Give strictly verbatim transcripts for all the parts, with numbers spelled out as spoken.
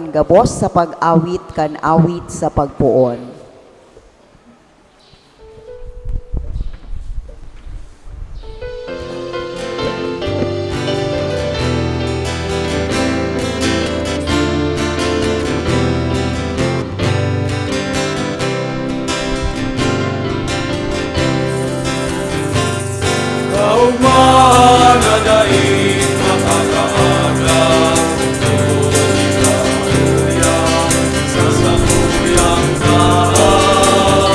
Gabos sa pag-awit kan awit sa pagpoon. Kaogmahan na daing makakaaga, tubod ikaw, Kuya, sa sakuyang tahaw.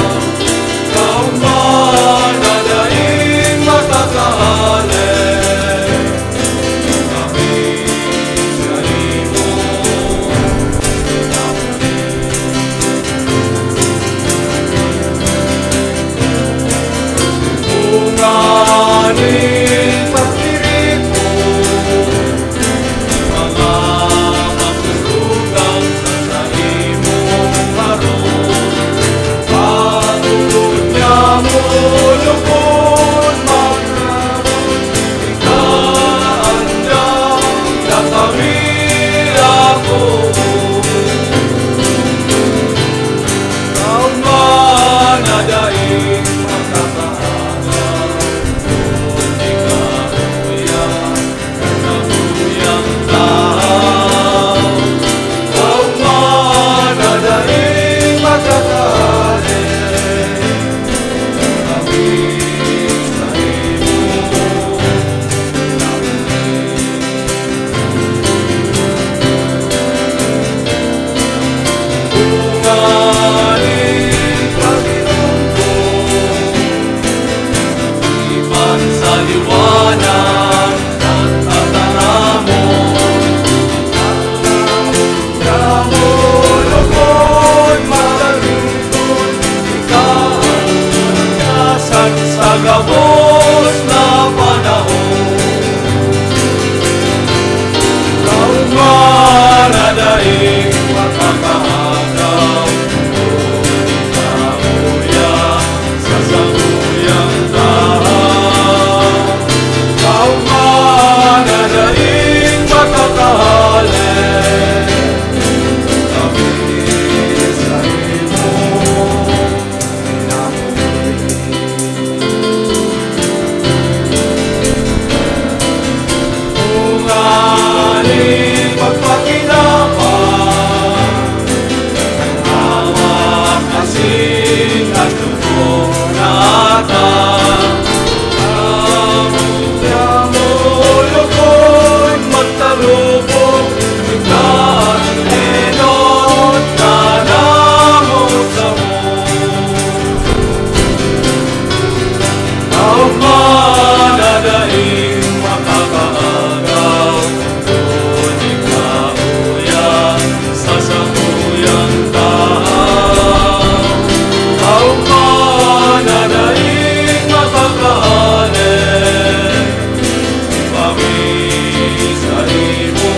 Kaogmahan na daing makakahale, kami sa imo. Bunga nin pagtiripon, mga magtutugang sa saimong harong. Pagtubod niya mo lubon magrabon, ika andam na kami ako. Kaogma na daing makakaagaw, kun di ka, Kuya, sa sakuyang tahaw. Kaogma na daing makakahale, kami sa imo. Bunga nin pagilong ko, iban sa liwanag nagtataramon. Ang damo lubon matalipon, ika ang kaligtasan sa gabos na panahon. Kaogma na daing makakaagaw, kun di ka, Kuya, sa sakuyang tahaw. Kaogma na daing makakahale, kami sa imo. Nganing pagpakinabang, hawak asin katubo na ata. Ang damo lubon magtalupong, ika ang enot na namot sa Kaogma na daing makakaagaw, kun di ka, Kuya, sa sakuyang tahaw. Kaogma na daing makakahale, kami sa imo.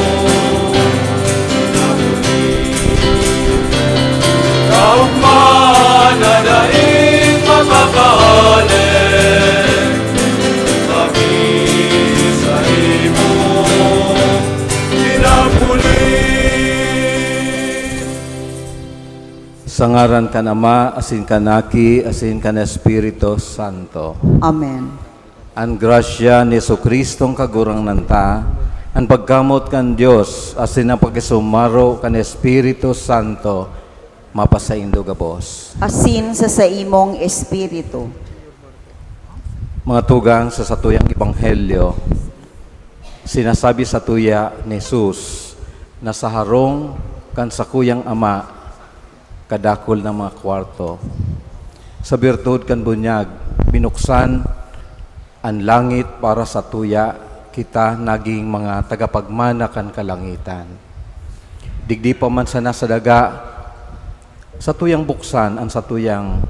Kaogma na daing makakahale, kami sa imo pinaguli. Sa ngaran kan Ama, asin kan Aki, asin kan Espiritu Santo. Amen. An grasya ni Jesu-Cristong Kagurangnan ta, an pagkamoot kan Dios, asin an pakisumaro kan Espiritu Santo, mapasaindo gabos. Asin sa saimong espiritu. Mga tugang, sa satuyang ebanghelyo, sinasabi satuya ni Jesus na sa harong kan sakuyang Ama, kadakul na mga kwarto. Sa birtud kan bunyag, binuksan an langit para satuya, kita naging mga tagapagmana kan kalangitan. Digdi pa man sana sa daga, satuyang buksan an satuyang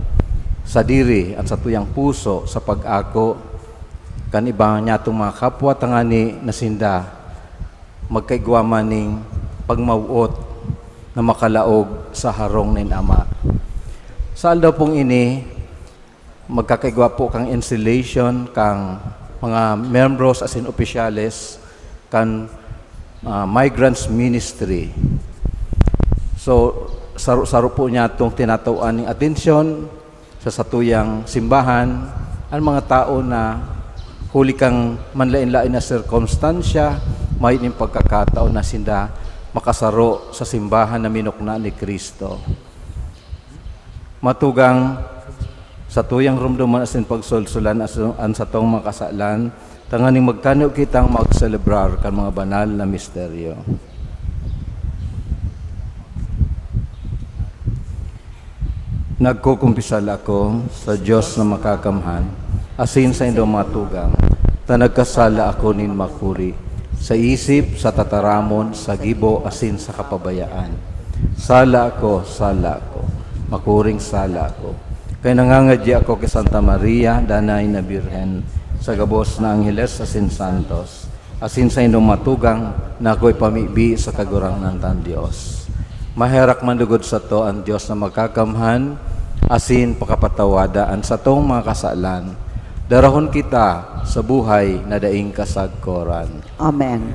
sadiri, an satuyang puso sa pag-ako kan iba nyatong mga kapwa, tangani na sinda magkaigwa man nin pagmaw-ot na makalaog sa harong nin Ama. Sa aldaw pong ini, magkakaigwa po kan installation kan mga miyembros asin opisyales kan, ah, Migrants Ministry. So, saro-saro po niya itong tinatawaan ng atensyon sa satuyang simbahan, ang mga tao na huli kan manlaen-laen na sirkumstansya, may ning pagkakataon na sinda makasaro sa simbahan na minukna ni Cristo. Matugang, satuyang romdoman asin pagsulsulan as-, an satong mga kasalan, tanganing magtano kitang magselebrar kan mga banal na misteryo. Nagkukumpisal ako sa Dios na Makakamhan, asin sa indong mga tugang, ta nagkasala ako nin makuri, sa isip, sa tataramon, sa gibo, asin sa kapabayaan. Sala ako, sala ako, makuring sala ako. Kaya nangangadya ako ki Santa Maria, danay na Birhen, sa gabos na angheles asin santos, asin sa indong mga tugang na ako'y pamibi sa Kagurangnan tang Dios. Maherak man lugod sato an Dios na Makakamhan, asin pakapatawada an satong mga kasalan. Darahon kita sa buhay na daing kasagkoran. Amen.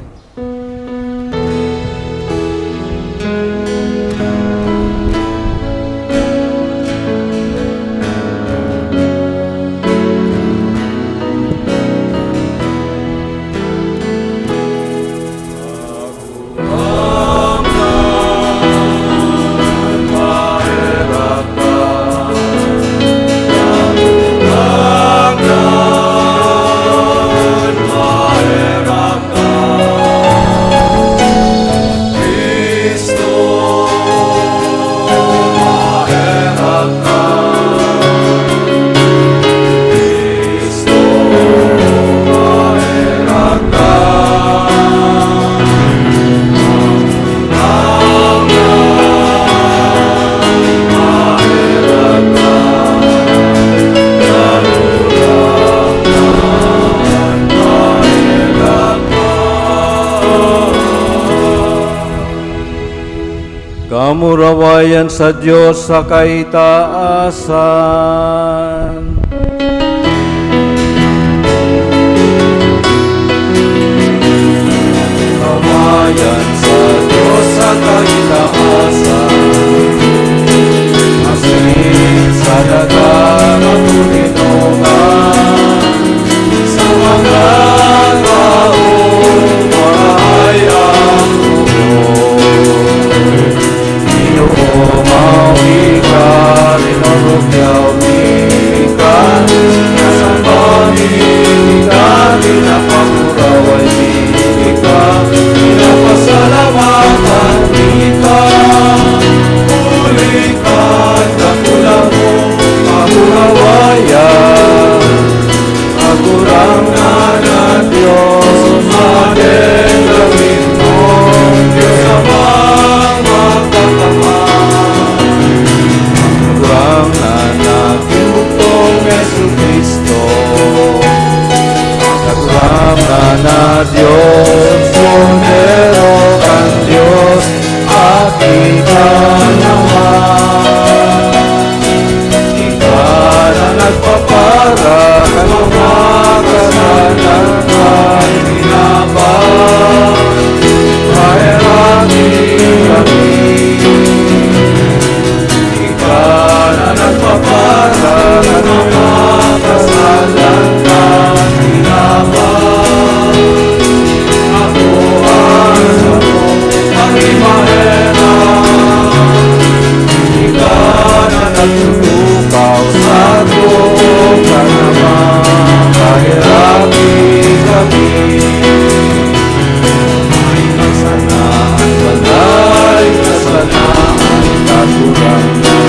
Kamurawayan sa Dios sa kaitaasan. Kamurawayan sa Dios sa kaitaasan. Asin sa daga na pulinogan. Sa mga taong maray ang loob, Ginoo, mawi ka, rinurugyaw mi ka, nasamba mi ka, pinapagurawan mi ka, pinapasalamatan mi ka. Huli kan dakula mong kamurawayan. Kagurangnan na Dios, madenggawin mo, Dios Amang Makakamhan. Kagurangnan na Ginugtong Jesu-Cristo, Kagurangnan na Dios, Kordero kan Dios, Aki kan Ama. Ika na nagpapara kan mga kasalanan kan Tinapay, paheraki kami. Ika na nagpapara kan mga kasalanan kan Tinapay. Ako ang sakong paghimaherak. Ika na nagtutukaw sa tubong ka naman, paheraki kami. Ay, kasalanan, ay, kasalanan, kagurangnan,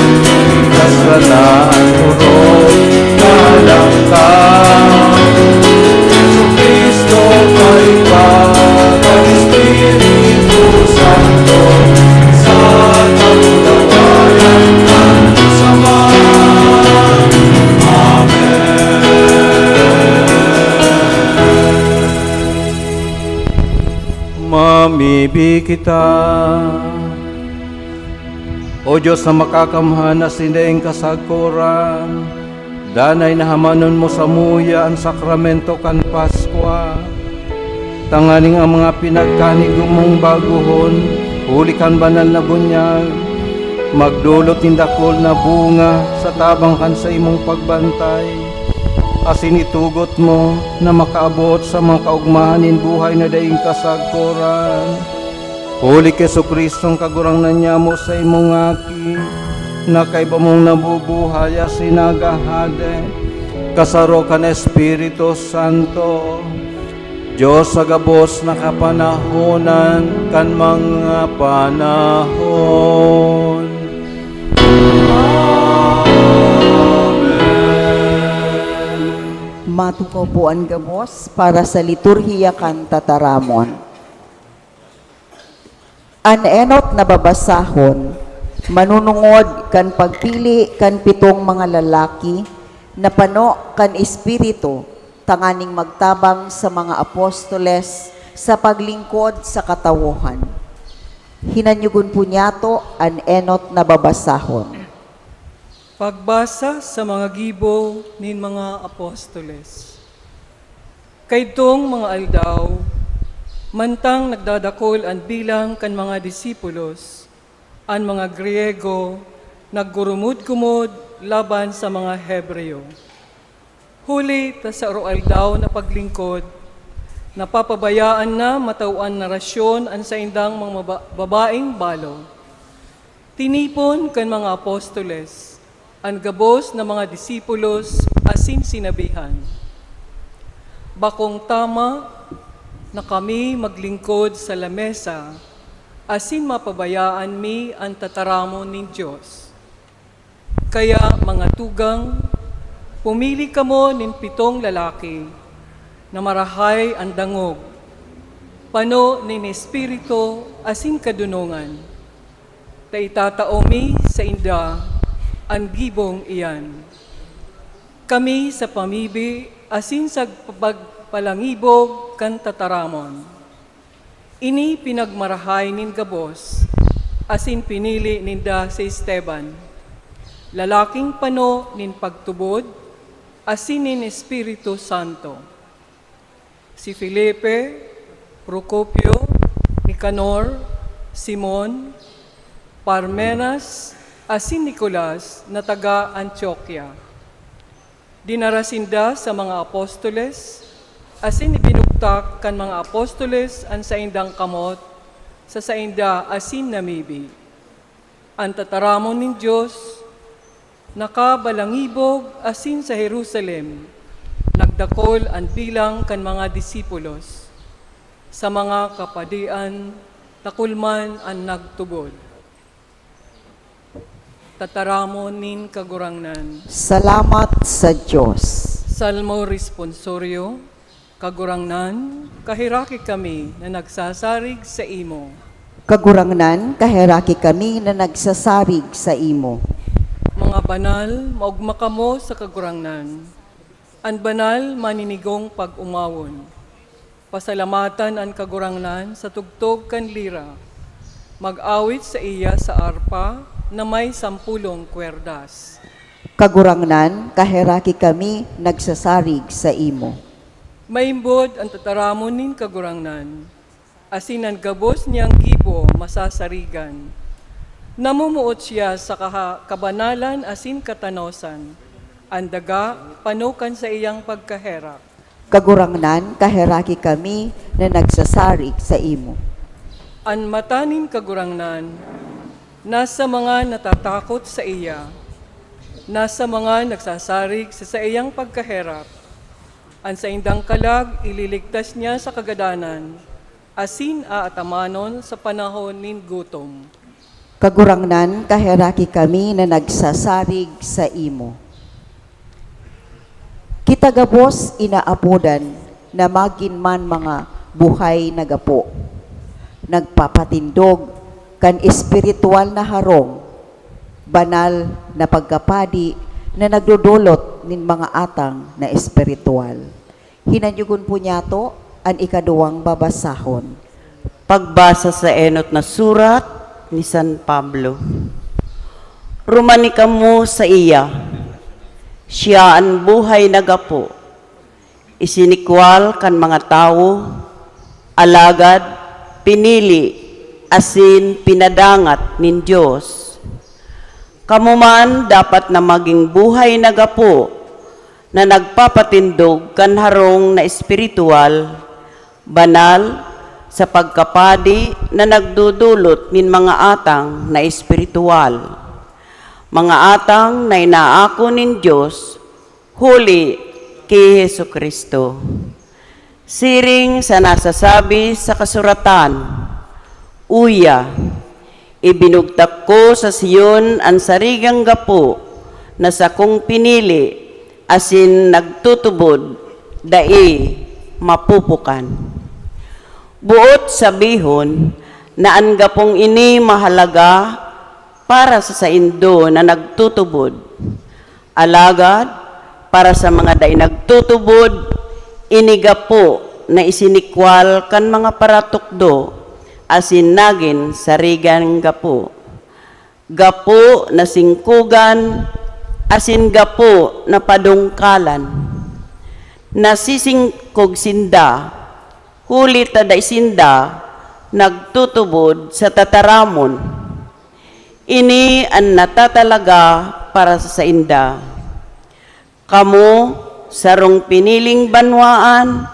kasalanan, orog, kahalang ka. Jesu-Cristo, kahiba kan Espiritu Santo, sa kamurawayan kan Dios Ama. Amen. Mamibi kita. O Dios na makakamhan na sindaing kasagkoran, danay na hamanon mo samuya an sakramento kan Paskwa, tanganing ang mga pinagkanigo mong bagohon huli kan banal na bunyag, Magdolot nin dakul na bunga sa tabang kan saimong pagbantay, asin itugot mo na makaabot sa mga kaogmahan nin buhay na daing kasagkoran. Huli ki Jesu-Cristong Kagurangnan nyamo, saimong Aki, na kaiba mong nabubuhay asin naghahade, kasaro kan Espiritu Santo, Dios sa gabos na kapanahonan kan mga panahon. Amen. Matukaw po an gabos para sa liturhiya kan tataramon. An enot na babasahon manunungod kan pagpili kan pitong mga lalaki na pano kan Espiritu tanganing magtabang sa mga apostoles sa paglingkod sa katawohan. Hinanyogon po niyato an enot na babasahon. Pagbasa sa mga gibo nin mga apostoles. Kaidtong mga aldaw, mantang nagdadakul an bilang kan mga disipulos, an mga Griego naggurumod-gumod laban sa mga Hebreo. Huli ta sa aroaldaw na paglingkod, napapabayaan na matawan na rasyon an saindang mga maba-, babaeng balo. Tinipon kan mga apostoles an gabos na mga disipulos asin sinabihan, "Bakong tama na kami maglingkod sa lamesa asin mapabayaan mi an tataramon nin Dios. Kaya, mga tugang, pumili kamo nin pitong lalaki na marahay an dangog, pano nin espiritu asin kadonongan, ta itatao mi sainda an gibong iyan. Kami sa pamibi asin sa pagpalangibog kan tataramon." Ini pinagmarahay nin gabos, asin pinili ninda si Esteban, lalaking pano nin pagtubod asin nin Espiritu Santo, si Felipe, Procopio, Nicanor, Simon, Parmenas, asin Nicolas na taga Antioquia. Dinara sinda sa mga apostoles, asin ibinugtak kan mga apostoles an saindang kamot sa sainda asin namibi. An tataramon nin Dios nakabalangibog, asin sa Jerusalem nagdakul an bilang kan mga disipulos. Sa mga kapadian, dakul man an nagtubod. Tataramon nin Kagurangnan. Salamat sa Dios. Salmo Responsorio. Kagurangnan, kaheraki kami na nagsasarig saimo. Kagurangnan, kaheraki kami na nagsasarig saimo. Mga banal, maogma kamo sa Kagurangnan. An banal maninigong pag-omawon. Pasalamatan an Kagurangnan sa tugtog kan lira. Mag-awit saiya sa arpa na may sampolong kwerdas. Kagurangnan, kaheraki kami nagsasarig saimo. Maimbod an tataramon nin Kagurangnan, asin an gabos niyang gibo masasarigan. Namumuot siya sa kaha-, kabanalan asin katanosan. An daga, pano kan saiyang pagkaherak. Kagurangnan, kaheraki kami na nagsasarig saimo. An mata nin Kagurangnan nasa mga natatakot saiya, nasa mga nagsasarig sa saiyang pagkaherak. An saindang kalag ililigtas niya sa kagadanan, asin aatamanon sa panahon nin gutom. Kagurangnan, kaheraki kami na nagsasarig saimo. Kita gabos inaapodan na magin man mga buhay na gapo, nagpapatindog kan espiritual na harong, banal na pagkapadi na nagdodolot nin mga atang na espiritual. Hinanyogon po niyato an ikaduwang babasahon. Pagbasa sa enot na surat ni San Pablo. Rumani kamo saiya. Siya an buhay na gapo, isinikwal kan mga tawo, alagad pinili asin pinadangat nin Dios. Kamo man dapat na magin buhay na gapo, na nagpapatindog kan harong na espiritual, banal, sa pagkapadi na nagdudulot nin mga atang na espiritual, mga atang na inaako nin Dios huli ki Jesu-Cristo. Siring sa nasasabi sa kasuratan, "Uya, ibinugtak ko sa Sion an sarigang gapo na sakong pinili asin nagtutubod, dai mapupukan." Boot sabihon na an gapong ini mahalaga para sa saindo na nagtutubod. Alagad, para sa mga dai nagtutubod, ini gapo na isinikwal kan mga paratukdo asin nagin sarigang gapo. Gapo na singkogan asin gapo na padungkalan. Nasisingkog sinda, huli ta dai sinda nagtutubod sa tataramon. Ini an natatalaga para sa sainda. Kamo, sarong piniling banwaan,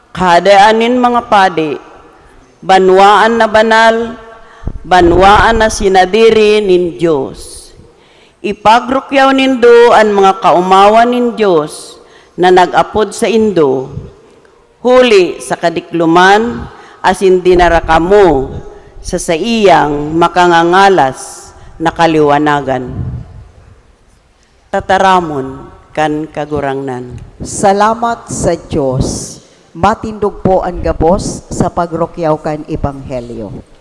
kahadean nin mga padi, banwaan na banal, banwaan na sinadiri nin Dios. Ipagrukyaw nindo an mga kaomawan nin Dios na nag-apod saindo, huli sa kadikloman asin dinara kamo sa saiyang makangangalas na kaliwanagan. Tataramon kan Kagurangnan. Salamat sa Dios. Matindog po an gabos sa pagrukyaw kan Ebanghelyo.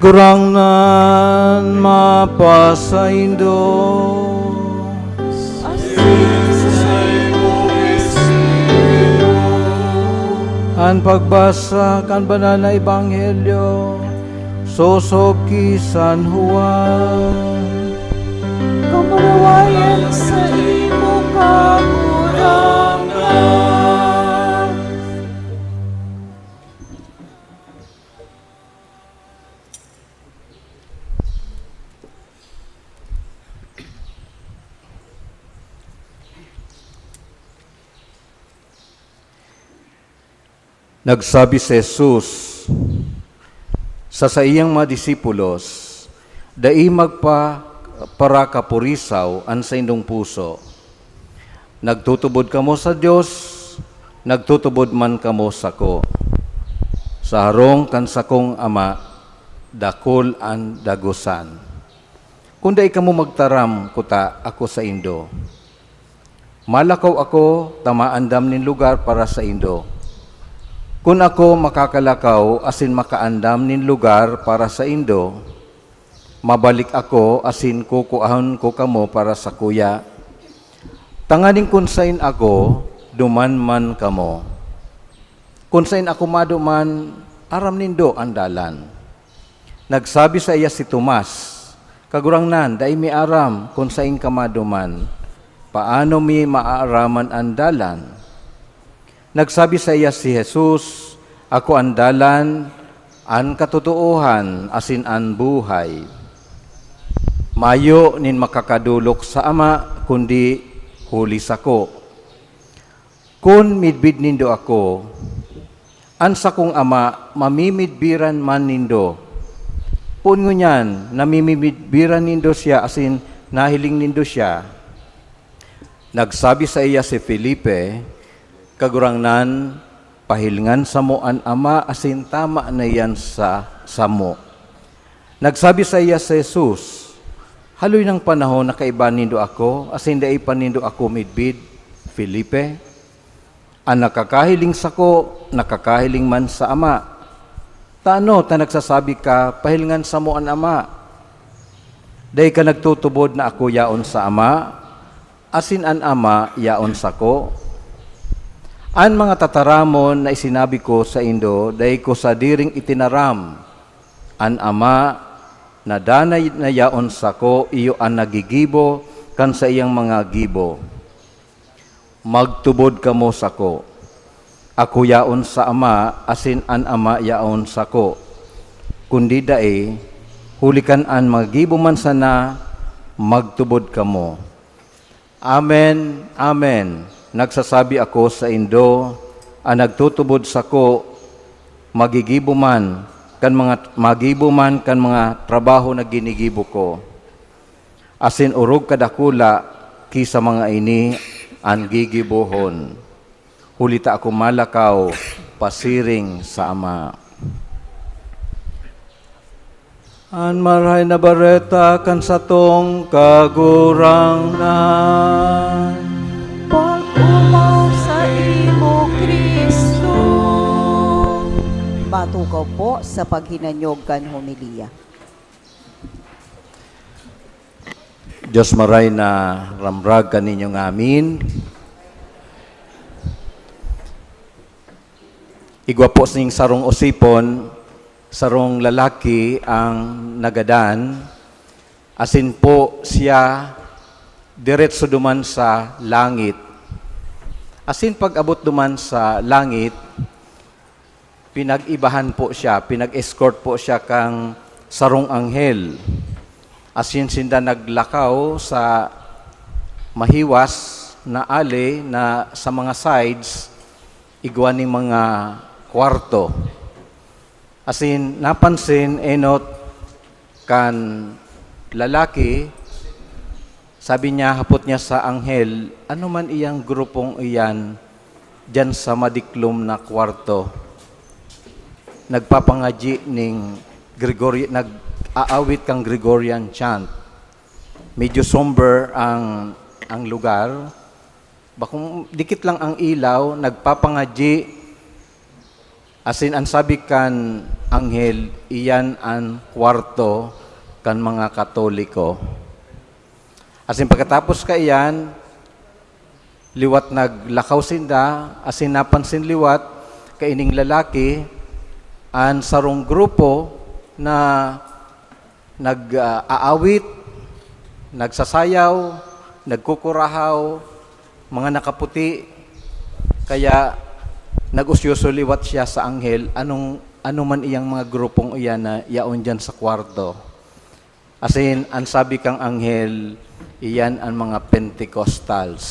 Gurangnan mapasaindo. An pagbasa kan Banal na Ebanghelyo sosog ki San Juan. Kamurawayan sa imo, Kagurangnan. Nagsabi si Jesus sa saiyang mga disipulos, "Dai magpa-, parakapurisaw an saindong puso. Nagtutubod kamo sa Dios, nagtutubod man kamo sako. Sa harong kan sakong Ama, dakul an dagosan. Kun dai kamo magtaram, kuta ako saindo. Malakaw ako ta maandam nin lugar para saindo. Kun ako makakalakaw asin makaandam nin lugar para saindo, mabalik ako asin kukuahon ko kamo para sakuya, tanganing kun saen ako, duman man kamo. Kun saen ako maduman, aram nindo an dalan." Nagsabi saiya si Tomas, "Kagurangnan, dai mi aram kun saen ka maduman. Paano mi maaaraman an dalan?" Nagsabi saiya si Jesus, "Ako an dalan, an katotoohan, asin an buhay. Mayo nin makakadolok sa Ama, kundi huli sako. Kun midbid nindo ako, an sakong Ama mamimidbiran man nindo. Poon ngunyan, namimidbiran nindo siya asin nahiling nindo siya." Nagsabi saiya si Felipe, "Kagurangnan, pahilingan samo an Ama asin tama na iyan sa samo." Nagsabi saiya si Jesus, "Haloy nang panahon na kaiba nindo ako, asin dai pa nindo ako midbid, Felipe? An nakakahiling sako, nakakahiling man sa Ama. Tano ta nagsasabi ka, 'Pahilingan samo an Ama'? Dai ka nagtutubod na ako yaon sa Ama, asin an Ama yaon sako? An mga tataramon na isinabi ko saindo, dai ko sadiring itinaram. An Ama na danay na yaon sako, iyo an naggigibo kan saiyang mga gibo. Magtubod kamo sako. Ako yaon sa Ama, asin an Ama yaon sako. Kun di dai, huli kan an mga gibo man sana, magtubod kamo. Amen, amen, nagsasabi ako saindo, an nagtutubod sako, magigibo man kan mga, magibo man kan mga trabaho na ginigibo ko. Asin orog kadakula ki sa mga ini an gigibohon, huli ta ako malakaw pasiring sa Ama." An Marahay na Bareta kan satong Kagurangnan. Pag-omaw saimo, Cristo. Matukaw po sa paghinanyog kan homilya. Diyos maray na ramrag kaninyo ngamin. Igwa po sing sarong osipon, sarong lalaki ang nagadan, asin po siya diretso duman sa langit. Asin pag-abot duman sa langit, pinag-ibahan po siya, pinag-escort po siya kang sarong anghel. Asin sinda naglakaw sa mahiwas na ali na sa mga sides, igwa ning mga kwarto. Asin napansin enot kan lalaki, sabi niya, hapot niya sa anghel, "Ano man iyang grupong iyan diyan sa madiklom na kwarto?" Nagpapangadyi ning Gregori-, nag-aawit kang Gregorian chant. Medyo somber ang, ang lugar. Bakong dikit lang ang ilaw, nagpapangadyi. Asin an sabi kan anghel, "Iyan an kwarto kan mga Katoliko." Asin pagkatapos kaiyan, liwat naglakaw sinda, asin napansin liwat kaining lalaki an sarong grupo na nag, ah, aawit, nagsasayaw, nagkukurahaw, mga nakaputi. Kaya nag-usyoso liwat siya sa anghel, anong, ano man iyang mga grupong iyan na yaon diyan sa kwarto. Asin, an sabi kang anghel, "Iyan an mga Pentecostals."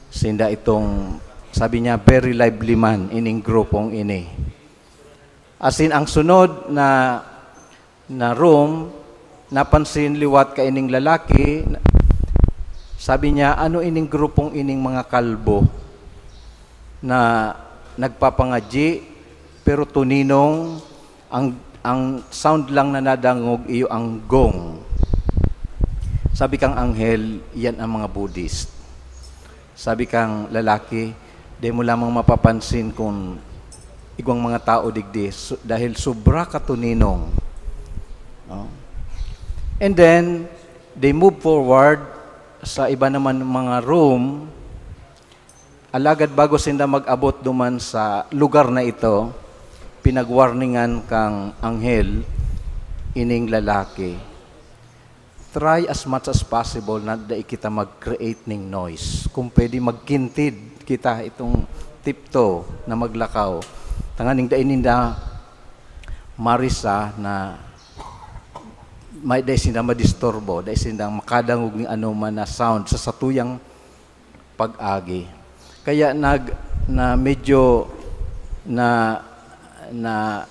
Sinda itong, sabi niya, "Very lively man ining grupong ini." Asin, ang sunod na na room, napansin liwat kaining lalaki, sabi niya, "Ano ining grupong ining mga kalbo na nagpapangadyi, pero tuninong, ang, ang sound lang na nadangog iyo ang gong?" Sabi kang anghel, "Iyan ang mga Buddhist." Sabi kang lalaki, "Dai mo lamang mapapansin kun igwang mga tao digdi, su-, dahil sobra ka tuninong." No? And then, they move forward sa iba naman mga room. Alagad bago sinda mag-abot duman sa lugar na ito, pinagwarningan kang anghel, ining lalaki, try as much as possible na dai kita mag-create ning noise. Kung pwede, magkintid kita itong tiptoe na maglakaw. Tanganing dai ninda marisa na may dai sinda madisturbo, dai sinda makadangog ning anoman na sound sa satuyang pag-agi. Kaya nag-, na medyo na, na,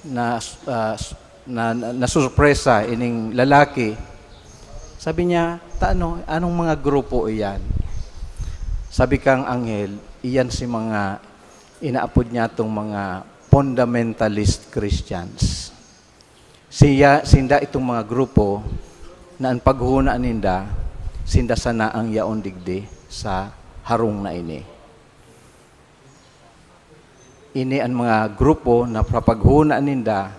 na, ah, s-, na, na, nasurpresa ining lalaki. Sabi niya, "Ta ano, anong mga grupo iyan?" Sabi kang anghel, "Iyan si mga inaapod niya tong mga fundamentalist Christians." Siya, sinda itong mga grupo na an paghona ninda, sinda sana ang yaon digdi sa harong na ini. Ini an mga grupo na papaghona ninda,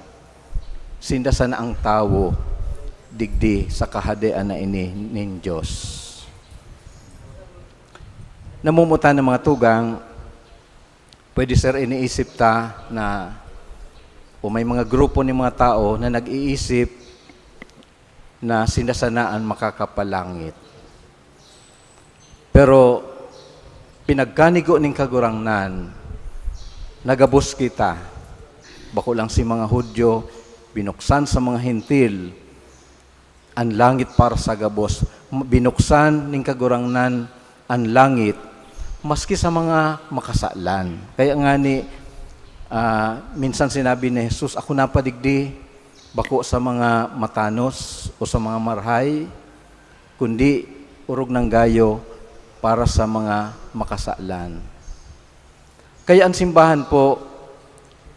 sinda sana ang tawo digdi sa Kahadean na ini nin Dios. Namumutan ng mga tugang, pwede, sir, iniisip ta na o may mga grupo nin mga tao na nag-iisip na sinda sana an makakapalangit. Pero pinagkanigo nin Kagurangnan, nagabos kita. Bako lang si mga Judio, binuksan sa mga Hentil an langit para sa gabos. Binuksan nin Kagurangnan an langit, maski sa mga makasalan. Kaya ngani, ah, minsan sinabi ni Jesus, "Ako napadigdi, bako sa mga matanos o sa mga marhay, kundi orog nang gayo para sa mga makasalan." Kaya an simbahan po,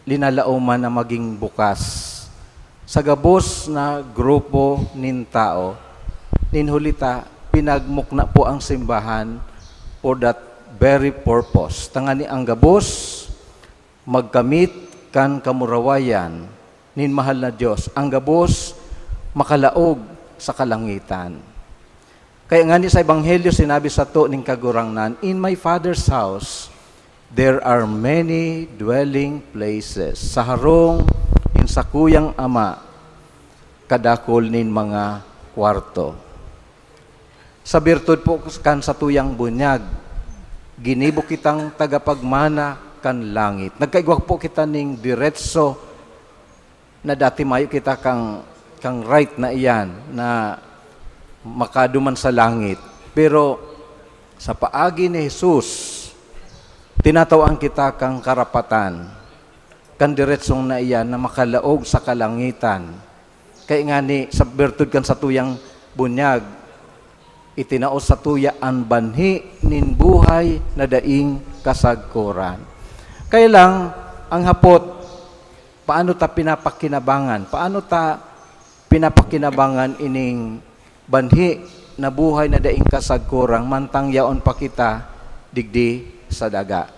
linalaoman na maging bukas sa gabos na grupo nin tao. Nin huli ta, pinagmukna po ang simbahan for that very purpose. Tangani ang gabos magkamit kan kamurawayan nin mahal na Dios, ang gabos makalaog sa kalangitan. Kaya ngani sa Ebanghelyo, sinabi sato nin Kagurangnan, "In my Father's house, there are many dwelling places." Sa harong nin sakuyang Ama, kadakul nin mga kwarto. Sa birtud po kan satuyang bunyag, ginibo kitang tagapagmana kan langit. Nagkaigwa po kita ning diretso na dati mayo kita kang, kang right na iyan na makaduman sa langit. Pero sa paagi ni Jesus, tinatawan kita kang karapatan, kan diretsong na iyan na makalaog sa kalangitan. Kaya ngani, sa birtud kan satuyang bunyag, itinao satuya an banhi nin buhay na daing kasagkoran. Kaya lang, ang hapot, paano ta pinapakinabangan? Paano ta pinapakinabangan ining banhi na buhay na daing kasagkoran, mantang yaon pa kita digdi sa daga?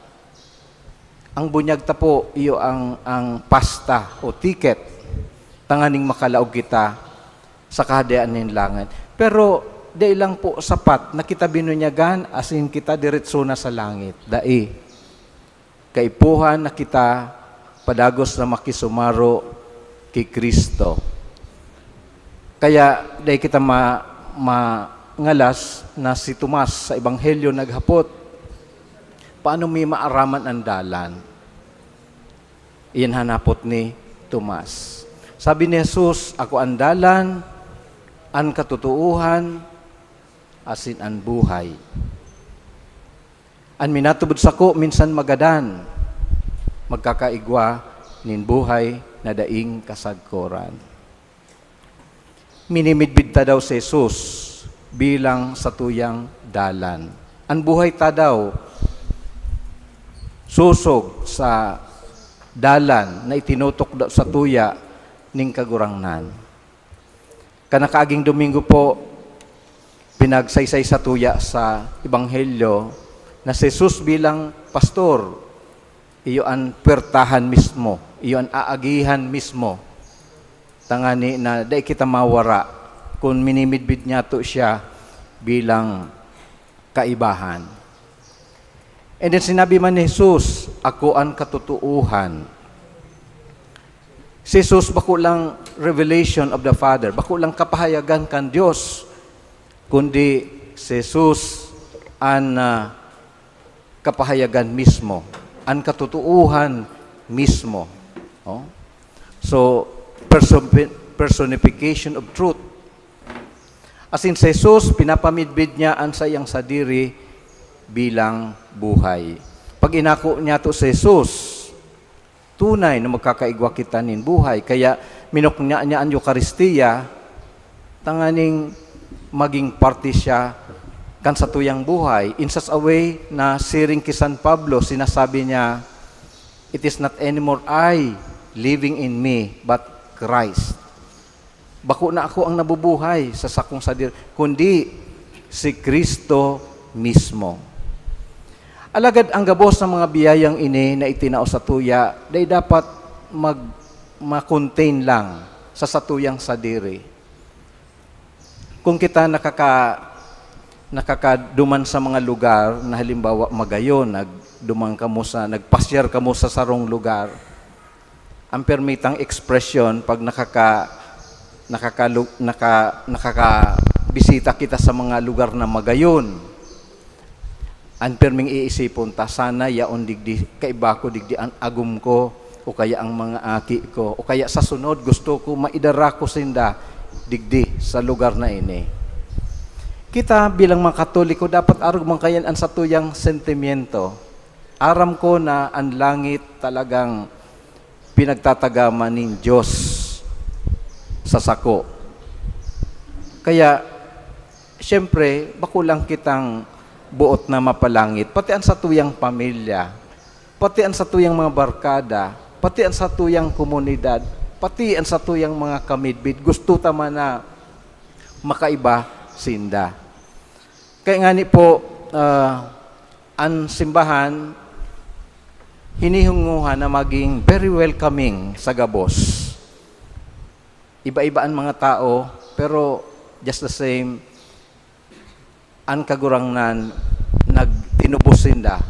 Ang bunyag ta po, iyo ang, ang pasta o ticket tanganing makalaog kita sa Kahadean nin langit. Pero dai lang po sapat na kita binunyagan, asin kita diretso na sa langit. Dai. Kaipuhan na kita padagos na makisumaro ki Cristo. Kaya dai kita ma-, mangalas na si Tomas sa Ebanghelyo naghapot, "Paano mi maaraman an dalan?" Iyan hanapot ni Tomas. Sabi ni Jesus, "Ako an dalan, an katotoohan, asin an buhay. An minatubod sako minsan magadan, magkakaigwa nin buhay na daing kasagkoran." Minimidbid ta daw si Jesus bilang satuyang dalan. An buhay ta daw sosog sa dalan na itinutok daw satuya nin Kagurangnan. Kan nakaaging Domingo po, pinagsaysay satuya sa Ebanghelyo na si Jesus bilang pastor, iyo an puwertahan mismo, iyo an aagihan mismo, tangani na dai kita mawara kun minimidbid niyato siya bilang kaibahan. And then sinabi man ni Jesus, "Ako an katotoohan." Si Jesus bako lang revelation of the Father, bako lang kapahayagan kan Dios, kundi si Jesus an, ah, kapahayagan mismo, an katotoohan mismo. Oh? So, person-, personification of truth. Asin si Jesus, pinapamidbid niya an saiyang sadiri bilang buhay. Pag inako niyato si Jesus, tunay na magkakaigwa kita nin buhay. Kaya minukna niya an Eukaristia tanganing maging parte siya kan satuyang buhay. In such a way na siring ki San Pablo, sinasabi niya, "It is not anymore I living in me, but Christ." Bako na ako ang nabubuhay sa sakong sadiri, kundi si Cristo mismo. Alagad ang gabos na mga biyayang ini na itinao satuya, dai dapat mag-, ma-contain lang sa satuyang sadiri. Kung kita nakaka-, nakakaduman sa mga lugar na halimbawa magayon, nagduman kamo sa, nagpasyar kamo sa sarong lugar, ang permitang ekspresyon pag nakaka-, nakakalu-, naka-, nakakabisita kita sa mga lugar na magayon, ang perming iisipon ta, "Sana yaon digdi, kaiba ko digdi an agom ko, o kaya ang mga aki ko, o kaya sa sunod gusto ko maidara ko sinda digdi sa lugar na ini." Kita bilang mga Katoliko, dapat arog man kayan an satuyang sentimiento. Aram ko na an langit talagang pinagtatagama nin Dios sa sako. Kaya, siyempre, bako lang kitang boot na mapalangit, pati an satuyang pamilya, pati an satuyang mga barkada, pati an satuyang komunidad, pati an satuyang mga kamidbid, gusto ta man na makaiba sinda. Kaya ngani po, ah, an simbahan, hinihunguhan na maging very welcoming sa gabos. Iba-iba an mga tao, pero just the same, an Kagurangnan nagtinubos sinda,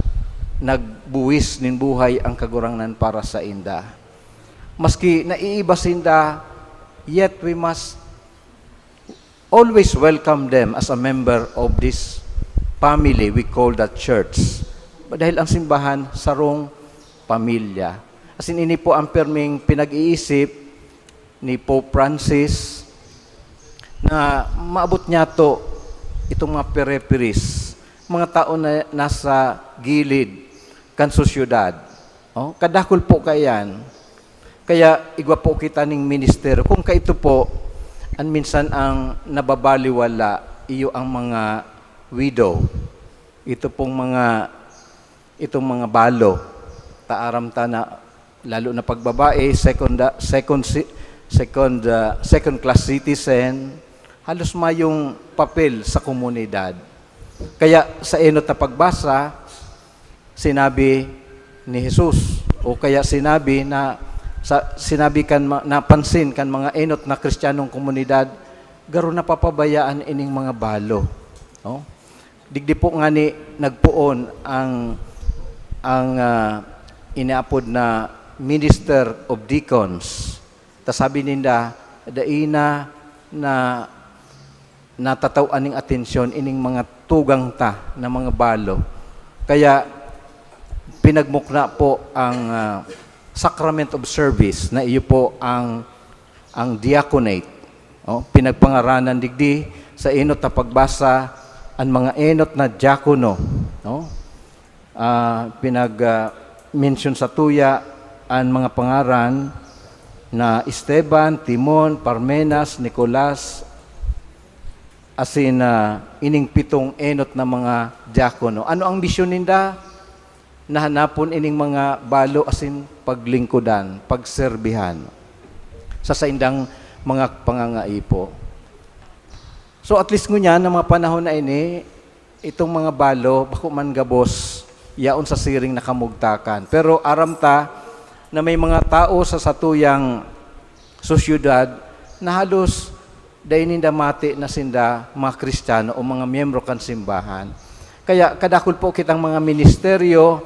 nagbuwis nin buhay an Kagurangnan para sainda. Maski naiiba sinda, yet we must always welcome them as a member of this family we call the church. Dahil ang simbahan, sarong pamilya. Asin ini po ang perming pinag-iisip ni Pope Francis na maabot niyato itong mga pereperis, mga tao na nasa gilid kan sosyedad. Oh, kadakul po kaiyan. Kaya igwa po kita ning ministeryo. Kung kaito po, an minsan ang nababaliwala, iyo ang mga widow. Ito pong mga, itong mga balo. Taaram ta na, lalo na pag babae, second, second, ci-, second, ah, second class citizen, halos mayong papel sa komunidad. Kaya sa enot na pagbasa, sinabi ni Jesus, o kaya sinabi na, sa, sinabi kan ma-, napansin kan mga enot na Kristiyanong komunidad, garo napapabayaan ining mga balo. No? Digdi po ngani nagpoon ang, ang, ah, inaapod na Minister of Deacons. Ta sabi ninda, dai na, na natataw-an ning atensyon ining mga tugang ta na mga balo. Kaya pinagmukna po ang, ah, Sacrament of Service na iyo po ang, ang diaconate. Oh, pinagpangaranan digdi sa enot na pagbasa an mga enot na diakono, no? Ah, pinag, ah, mention satuya an mga pangaran na Esteban, Timon, Parmenas, Nicolas, asin, ah, ining pitong enot na mga diakono. Ano ang misyon ninda? Nahanapon ining mga balo asin paglingkodan, pagserbihan sa saindang mga pangangaipo. So, at least ngunyan, na mga panahon na ini, itong mga balo, bako man gabos, yaon sa siring na kamugtakan. Pero aram ta na may mga tao sa satuyang sosyedad na halos dai ninda mati na sinda mga Kristiyano o mga miyembro kan simbahan. Kaya kadakul po kitang mga ministeryo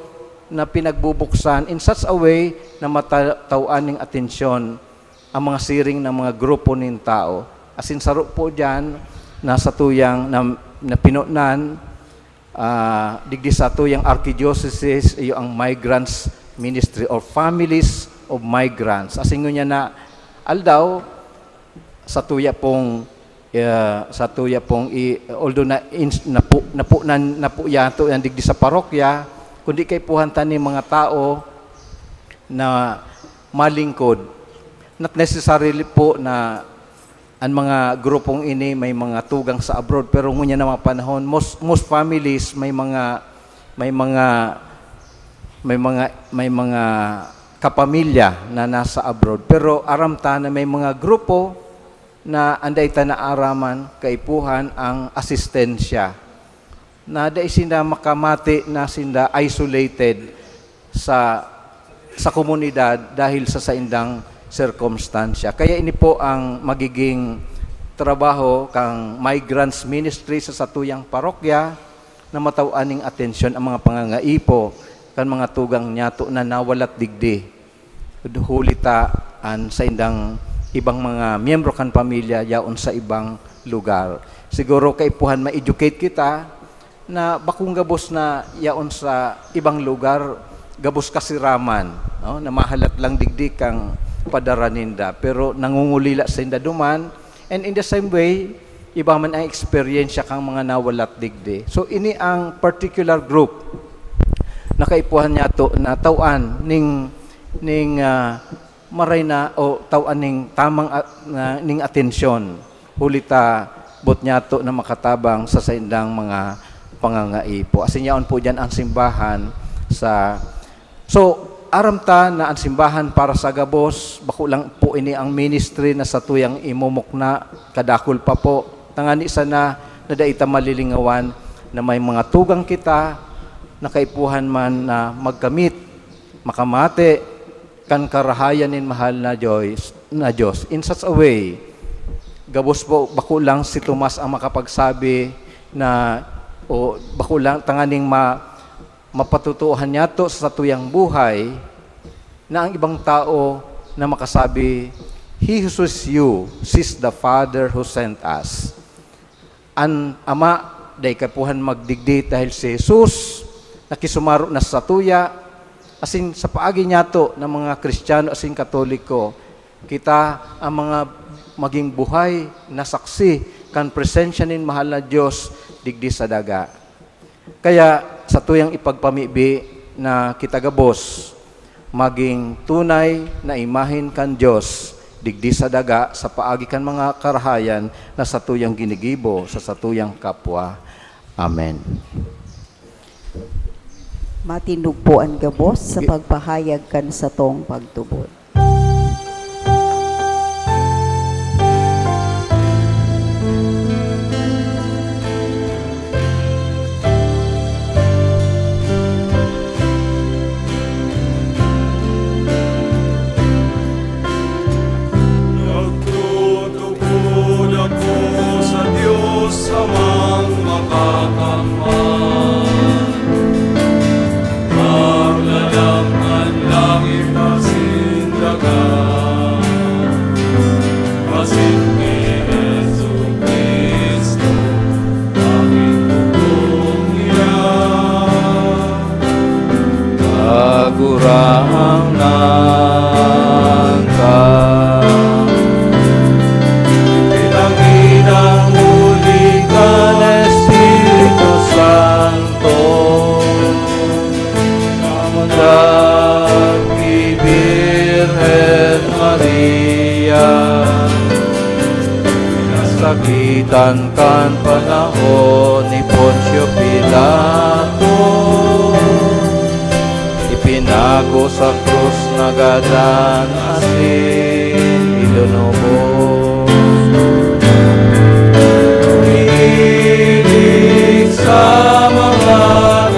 na pinagbubuksan in such a way na matatawan ning atensyon ang mga siring ng mga grupo nin tao. Asin saro po diyan na satuyang na, na pinonan, ah, digdi satuyang archdiocese, iyo ang Migrants Ministry or Families of Migrants. Asin ngunyan na aldaw, satuya pong, ah, satuya pong i-, although na ins-, napu-, napunan, napuya to yan digdi sa parokya, kundi kaipuhan ta nin mga tao na malingkod. Not necessarily po na an mga grupong ini may mga tugang sa abroad, pero ngunyan na mga panahon, most, most families may mga, may mga, may mga, may mga kapamilya na nasa abroad. Pero aram ta na may mga grupo na anday ta naaraman, kaipuhan ang asistensya. Na dai sinda makamati na sinda isolated sa, sa komunidad dahil sa saindang sirkumstansya. Kaya ini po ang magiging trabaho kan Migrants Ministry sa satuyang parokya, na matawan ning atensyon ang mga pangangaipo kan mga tugang niyato na nawalat digdi. Huli ta an saindang ibang mga miyembro kan pamilya yaon sa ibang lugar. Siguro kaipuhan ma-educate kita na bakong gabos na yaon sa ibang lugar, gabos kasiraman, no? Na mahalat lang digdi kan padara ninda. Pero nangungulila sinda duman, and in the same way, iba man ang eksperyensya kan mga nawalat digdi. So, ini ang particular group na kaipuhan niyato na tawan ning, ning, ah, maray na o tawan ning tamang at-, na, ning atensyon. Huli ta, boot niyato na makatabang sa saindang mga pangangaipo. Asin yaon po diyan ang simbahan sa So, aram ta na an simbahan para sa gabos, bako lang po ini ang ministry na satuyang imumukna, kadakul pa po, tangani sana na dai ta malilingawan na may mga tugang kita na kaipuhan man na magkamit, makamate, kan karahayan nin mahal na Diyos, na Diyos. In such a way, gabos po, bako lang si Tomas ang makapagsabi na, o bako lang tanganing ma-, mapatutuohan niyato sa satuyang buhay na ang ibang tao na makasabi, "He who sees you sees the Father who sent us." An Ama, dai kaipuhan magdigdi dahil si Jesus nakisumaro na sa satuya, asin sa paagi niyato na mga Kristiyano asin Katoliko, kita ang mga maging buhay na saksi kan presensya nin mahal na Diyos digdi sa daga. Kaya, satuyang ipagpamibi na kita gabos magin tunay na imahen kan Dios digdi sa daga sa paagi kan mga karahayan na satuyang ginigibo sa satuyang kapwa. Amen. Matindog po an gabos sa pagpahayag kan satong pagtubod. Nagtutubod ako sa Diyos Amang Makakamhan. Maglalang an langit asin daga, asin ki Jesu-Cristo, aking tubod niya. Kagurangnan ka. Pinanginan huli kan Espiritu Santo. Namundag ki Birhen Maria, pinasakitan kan panahon ni Poncio Pilato, ipinago sa krus, nagadan asin ilunobos. Umihilig sa mga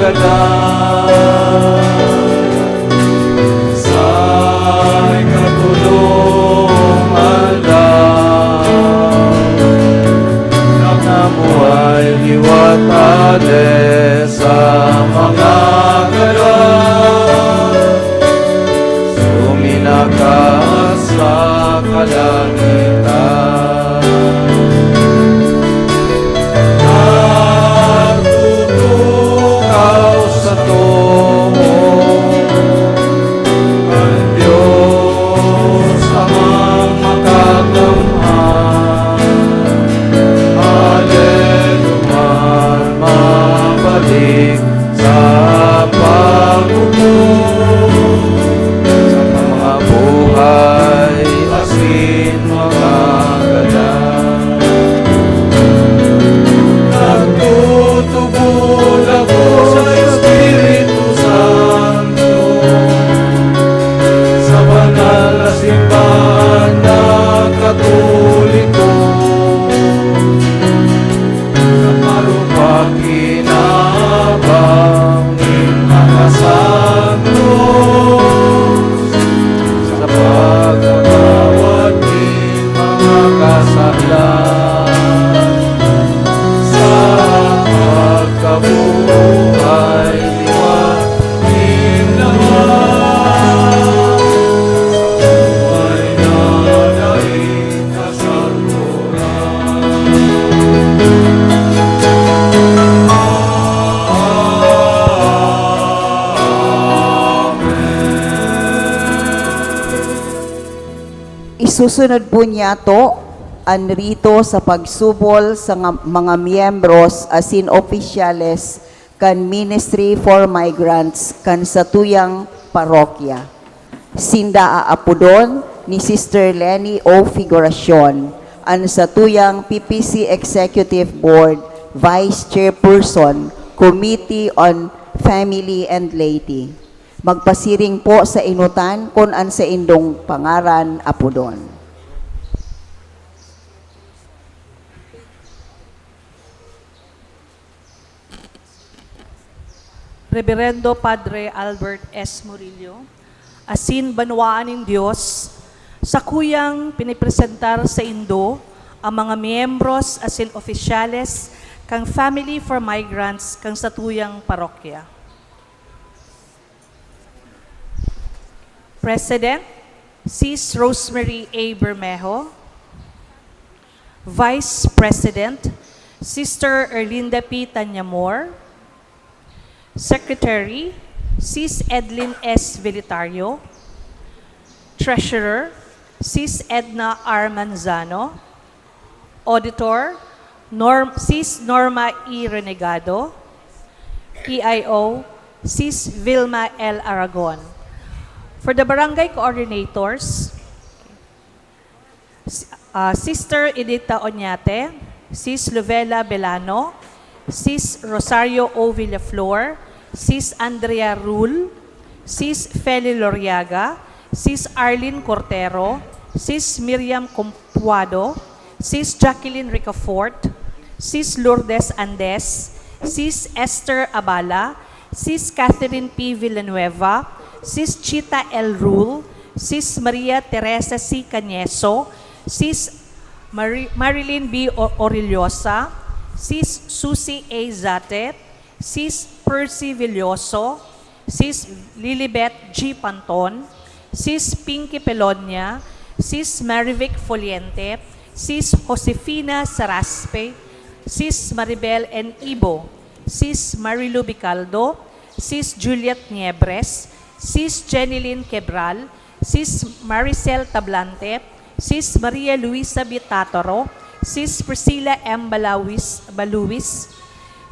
gadan, sa ikatulong aldaw, namuhay liwat ade sa mga gadan. Suminakat sa Kita nagtutukaw sa too kan Dios Amang Makakamhan. Ademan mabalik sa paghukom sa mga buhay asin mga gadan. Nagtutubod ako sa Espiritu Santo, sa banal na simbahan na Katoliko, sa marupakinabang nin mga santos, sa pagkatawad nin mga kasalan, sa pagkabuhay liwat nin Ama, sa buhay na dai Isusunod po niyato an rito sa pagsubol sa nga- mga miyembros asin opisyales kan Ministry for Migrants kan satuyang parokya. Sinda aapodon ni Sister Leni O. Figuracion, an satuyang P P C Executive Board Vice Chairperson, Committee on Family and Laity. Magpasiring po sa inutan kun an saindong pangaran apodon. Reberendo Padre Albert S. Murillo, asin banwaan nin Dios, sakuyang pinipresentar saindo an mga miyembros asin opisyales kan Family for Migrants kan satuyang parokya. President, Sis Rosemary A. Bermejo. Vice President, Sister Erlinda P. Tañamor. Secretary, Sis Edlin S. Velitario. Treasurer, Sis Edna R. Manzano. Auditor, Norm, Sis Norma E. Renegado. P I O, Sis Vilma L. Aragon. For the barangay coordinators, S- ah, Sister Edita Oñate, Sis Lovela Belano, Sis Rosario O. Villaflor, Sis Andrea Rul, Sis Feli Loriaga, Sis Arlene Cortero, Sis Miriam Compuado, Sis Jacqueline Ricafort, Sis Lourdes Andes, Sis Esther Abala, Sis Catherine P. Villanueva, Sis Chita L. Rule, Sis Maria Teresa C. Cañeso, Sis Mari- Marilyn B. O- Orillosa, Sis Susie A. Zate, Sis Percy Villoso, Sis Lilibet G. Panton, Sis Pinky Pelonia, Sis Marivic Foliente, Sis Josefina Saraspe, Sis Maribel N. Ibo, Sis Marilu Bicaldo, Sis Juliet Niebres, Sis Jenilyn Quebral, Sis Maricel Tablante, Sis Maria Luisa Bitataro, Sis Priscilla M. Balawis, Baluis,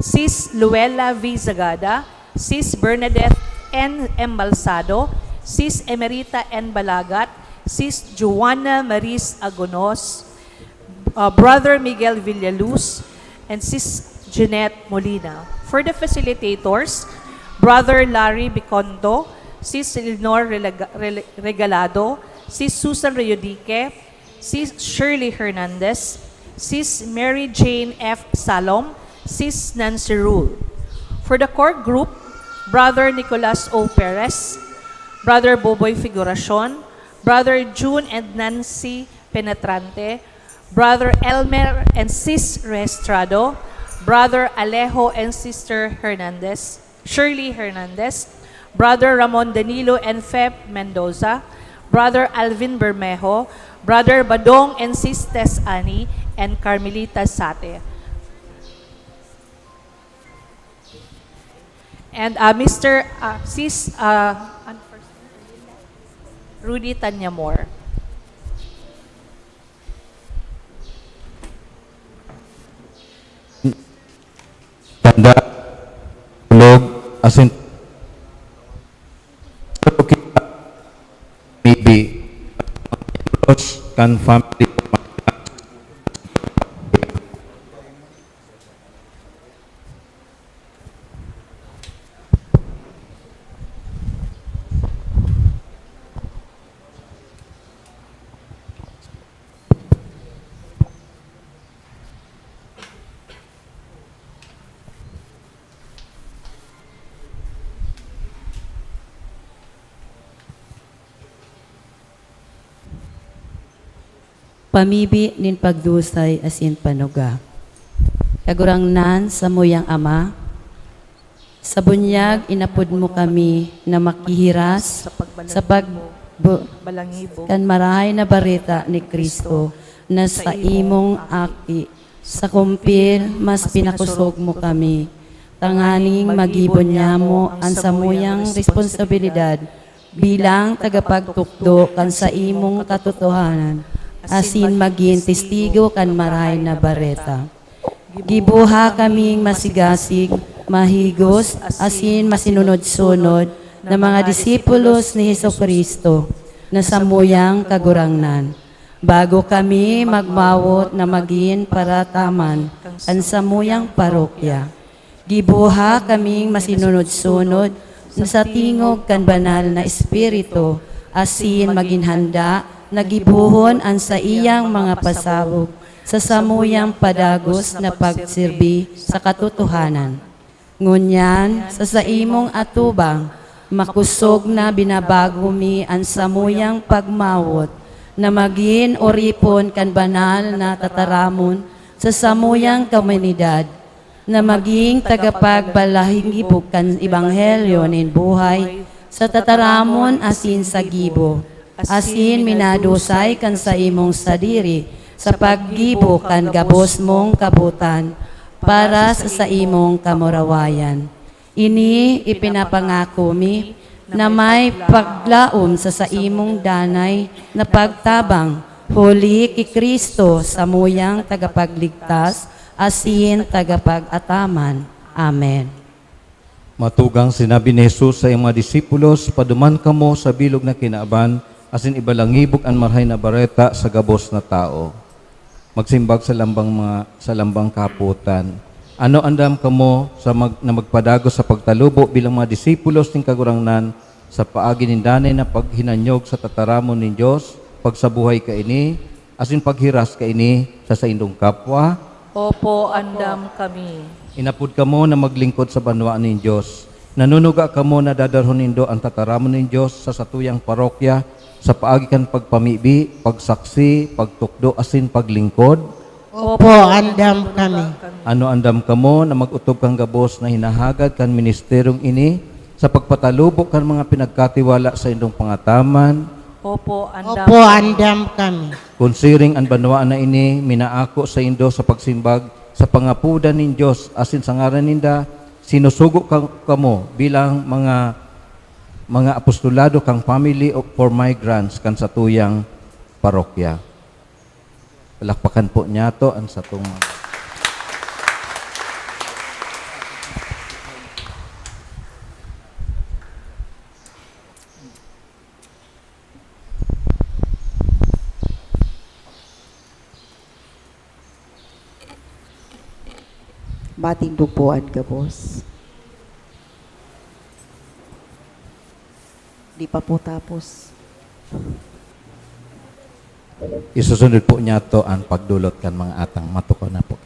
Sis Luella V. Zagada, Sis Bernadette N. Embalsado, Sis Emerita N. Balagat, Sis Joanna Maris Agonos, uh, Brother Miguel Villaluz, and Sis Jeanette Molina. For the facilitators, Brother Larry Biconto, Sis Eleanor Relega- Rele- Regalado, Sis Susan Reyodique, Sis Shirley Hernandez, Sis Mary Jane F. Salom, Sis Nancy Rule. For the core group, Brother Nicolas O. Perez, Brother Boboy Figuracion, Brother June and Nancy Penetrante, Brother Elmer and Sis Restrado, Brother Alejo and Sister Hernandez, Shirley Hernandez, Brother Ramon Danilo and Feb Mendoza, Brother Alvin Bermejo, Brother Badong and Sis Tess Annie and Carmelita Sate. And, uh, Mister, uh, Sis, uh, ano first? Rudy Tanyamor. Tanda, tulog, asin, maybe, kan family. Pamibi nin pagdusay asin panuga. Kagurangnan, samuyang Ama, sa bunyag inapod mo kami na makihiras sa pag-, bu-, kan Marahay na Bareta ni Cristo na sa imong Aki. Sa kumpil, mas pinakosog mo kami, tanganing magibo nyamo an samuyang responsibilidad bilang tagapagtukdo kan saimong katotohanan, asin magin testigo kan Marahay na Bareta. Gibuha kaming masigasig, mahigos, asin masinunod-sunod na mga disipulos ni Jesu-Cristo na samuyang Kagurangnan. Bago kami magmawot na magin parataman kan samuyang parokya, gibuha kaming masinunod-sunod na sa tingog kan Banal na Espiritu, asin magin handa na gibohon an saiyang mga pasabog sa samuyang padagos na pagserbi sa katotohanan. Ngunyan, sa saimong atubang, makosog na binabago mi an samuyang pagmawot na magin oripon kan banal na tataramon sa samuyang komunidad, na magin tagapagpalahingibog kan ebanghelyo nin buhay sa tataramon asin sa gibo. Asin minadusay kan saimong sadiri sa paggibo kan gabos mong kabotan para sa saimong kamurawayan. Ini ipinapangako mi na may paglaom sa saimong danay na pagtabang, huli ki Cristo, samuyang Tagapagligtas asin Tagapag-ataman. Amen. Matugang sinabi ni Jesus sa iyang mga disipulos, "Paduman kamo sa bilog na kinaban, asin ibalangibog an Marahay na Bareta sa gabos na tawo." Magsimbag sa lambang mga, sa lambang kapotan. Ano andam kamo sa mag-, na magpadagos sa pagtalubo bilang mga disipulos nin Kagurangnan sa paagi nin danay na paghinanyog sa tataramon nin Dios, pagsabuhay kaini, asin paghiras kaini sa saindong kapwa? Opo, andam kami. Inapod kamo na maglingkod sa banwaan nin Dios. Nanunuga kamo na dadarhon nindo an tataramon nin Dios sa satuyang parokya sa paagi kan pagpamibi, pagsaksi, pagtukdo, asin paglingkod? Opo, andam kami. Ano andam kamo na mag-otob kan gabos na hinahagad kan ministeryong ini sa pagpatalubo kan mga pinagkatiwala saindong pangataman? Opo, andam Opo, kami. Andam kami. Kun siring an banwaan na ini minaako saindo sa pagsimbag sa pangapodan nin Dios asin sa ngaran ninda, sinusugo ka, kamo bilang mga, mga apostolado kan Family of, for Migrants kan satuyang parokya. Palakpakan po niyato an satong mga Matindog po an gabos. Di pa po tapos. Isusunod po niyato an pagdulot kan mga atang. Matukaw na po.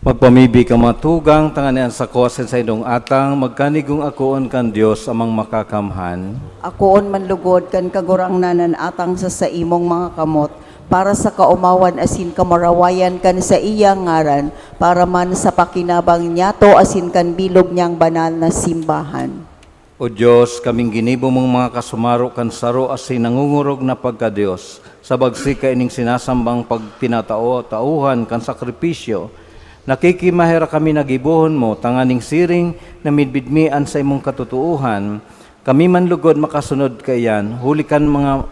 Magpamibi ka, mga tugang, tanganing an sako asin saindong atang magkanigong akoon kan Dios Amang Makakamhan. Akoon man lugod kan Kagurangnan an atang sa saimong mga kamot, para sa kaomawan asin kamurawayan kan saiyang ngaran, para man sa pakinabang niyato asin kan bilog niyang banal na simbahan. O Dios, kaming ginibo mong mga kasumaro kan saro asin nangungurog na pagka-Dios, sa bagsi kaining sinasambang pagtinatao-taohan kan sakripisyo, nakikimaherak kami na gibohon mo, tanganing siring na midbid mi an saimong katotoohan, kami man lugod makasunod kaiyan, huli kan mga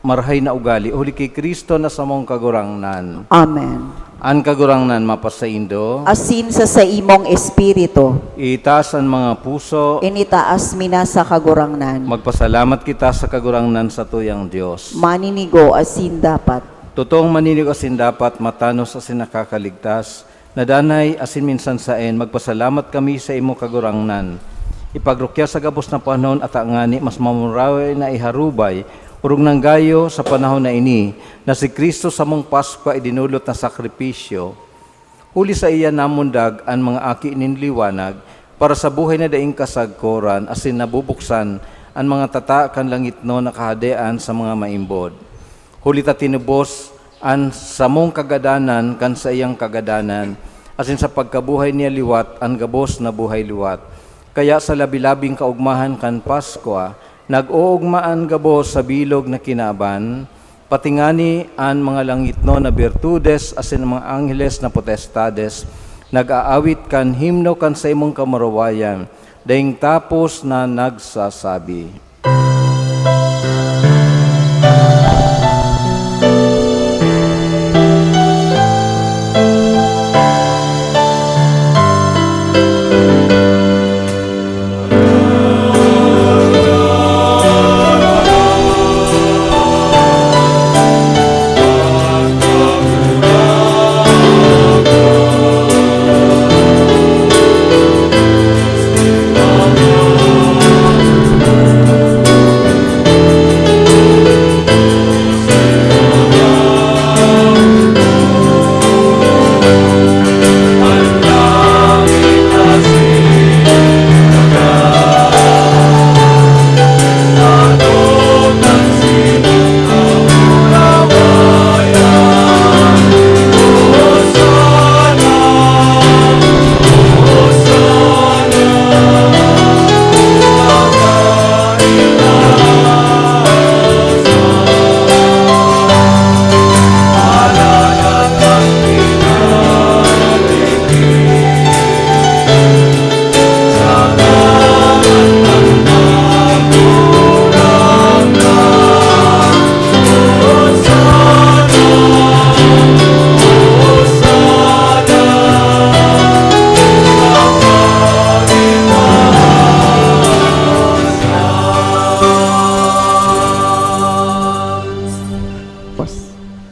marahay na ugali, huli ki Cristo na samong Kagurangnan. Amen. An Kagurangnan mapasaindo. Asin sa saimong espiritu. Itaas an mga puso. Initaas mi na sa Kagurangnan. Magpasalamat kita sa Kagurangnan, satuyang Dios. Maninigo asin dapat. Totoong maninigo asin dapat, matanos asin nakakaligtas, na danay asin minsan saen, magpasalamat kami sa imo, Kagurangnan. Ipagrukya sa gabos na panon, ata ngani mas mamurahay na iharubay, orog nang gayo sa panahon na ini, na si Cristo samong Paskwa idinolot na sakripisyo. Huli saiya namundag an mga aki nin liwanag, para sa buhay na daing kasagkoran, asin nabubuksan an mga tata kan langitnon na kahadean sa mga maimbod. Huli ta tinubos an samong kagadanan kan saiyang kagadanan, asin sa pagkabuhay niya liwat an gabos na buhay liwat. Kaya sa labi-labing kaogmahan kan Paskwa, nag-oogma an gabos sa bilog na kinaban, pati ngani an mga langitnon na birtudes asin an mga angheles na potestades nag-aawit kan himno kan saimong kamurawayan, daing tapos na nagsasabi.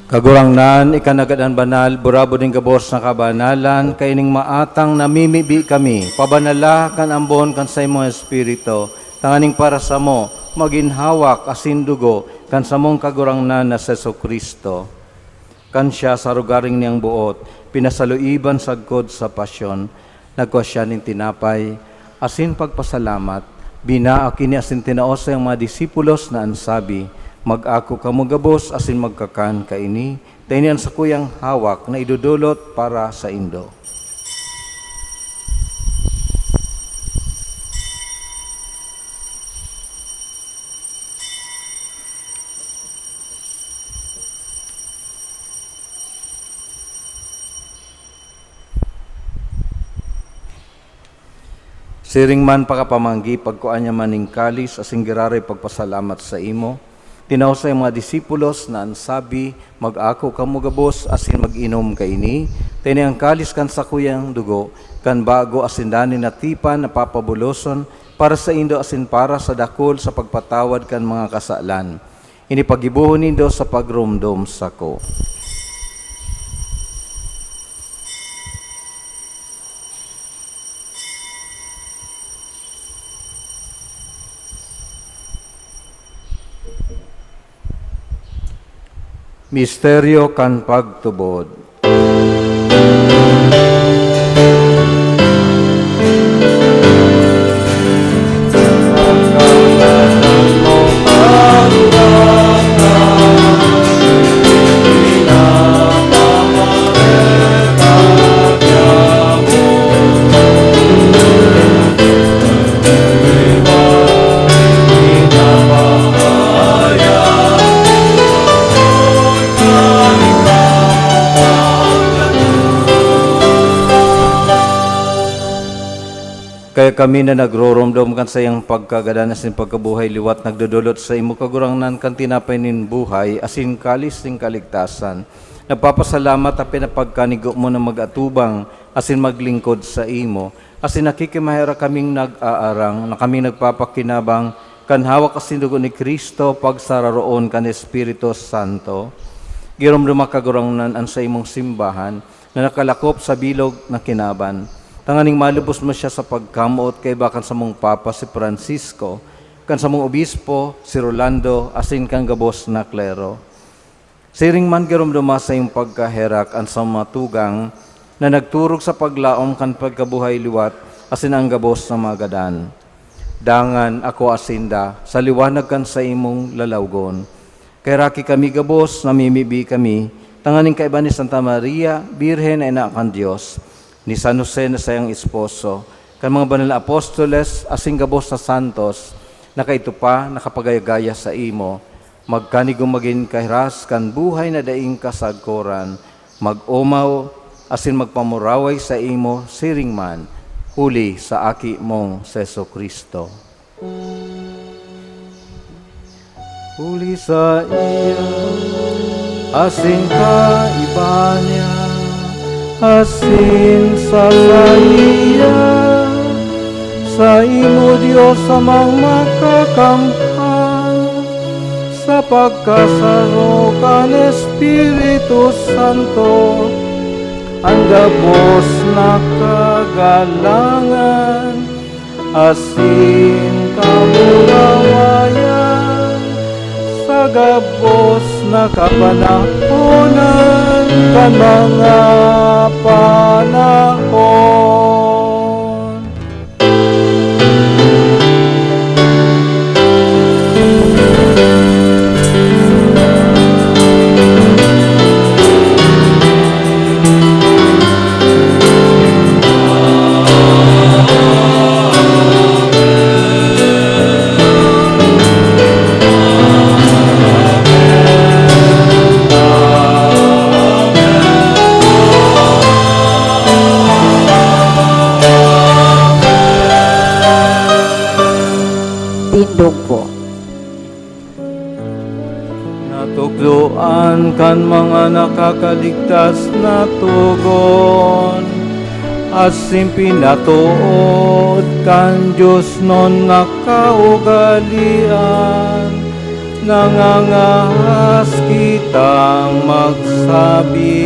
Kagurangnan, ika nanggad an banal, burabod nin gabos na kabanalan, kaining maatang namimibi kami, pabanala kan ambon kan saimong Espiritu, tanganing para samo, magin hawak asin dugo kan samong Kagurangnan na si Jesu-Cristo. Kan siya sa arogaring niyang boot, pinasaluiban sagkod sa pasyon, nagkua siya nin tinapay, asin pagpasalamat, binaak ini asin tinao sa iyang mga disipulos na an sabi, "Mag-ako kamo gabos asin magkakan kaini, ta ini an sakuyang hawak na idodolot para saindo." Siring man pakapamanggi, pagkua niya man nin kalis asin giraray pagpasalamat saimo, tinao sa iyang mga disipulos na an sabi, "Mag-ako kamo gabos asin mag-inom kaini, ta ini an kalis kan sakuyang dugo, kan bago asin danay na tipan na papabuloson para saindo asin para sa dakul sa pagpatawad kan mga kasalan. Ini paggibohon nindo sa pagromdom sako." Misteryo kan pagtubod. Kaya kami na nagroromdom kan saiyang pagkagadan asin pagkabuhay liwat, nagdodolot saimo, Kagurangnan, kan tinapay nin buhay asin kalis nin kaligtasan. Nagpapasalamat ta pinapagkanigo mo na mag-atubang asin maglingkod saimo, asin nakikimaherak kaming nag-aarang na kami nagpapakinabang kan hawak asin dugo ni Cristo pagsararoon kan Espiritu Santo. Giromdoma, Kagurangnan, an saimong simbahan na nakalakop sa bilog na kinaban, tanganing malubos mo siya sa pagkamoot kaiba kan samong Papa si Francisco, kan samong Obispo si Rolando, asin kan gabos na klero. Siring man, giromdoma sa iyong pagkaherak an sa mga tugang na nagturog sa paglaom kan pagkabuhay liwat asin an gabos na mga gadan. Dangan ako asinda sa liwanag kan saimong lalawgon. Kaheraki kami gabos, namimibi kami, tanganing kaiba ni Santa Maria, Birhen na ina kan Dios, ni San Jose na saiyang esposo, kan mga banal na apostoles, asin gabos na santos, na kaidto pa nakapagaya-gaya saimo, magkanigong magin kahiras kan buhay na daing kasagkoran, mag-omaw asin magpamuraway saimo siring man, huli sa Aki mong si Jesu-Cristo. Huli saiya, asin kaiba niya, asin sa saiya, saimo, Dios Amang Makakamhan, sa pagkasaro kan Espiritu Santo, an gabos na kagalangan asin kamurawayan sa gabos na kapanahonan kan mga panahon. Tindog po. Natukdoan kan mga nakakaligtas na togon, asin pinatood kan diosnon na kaugalean, nangangahas kitang magsabi.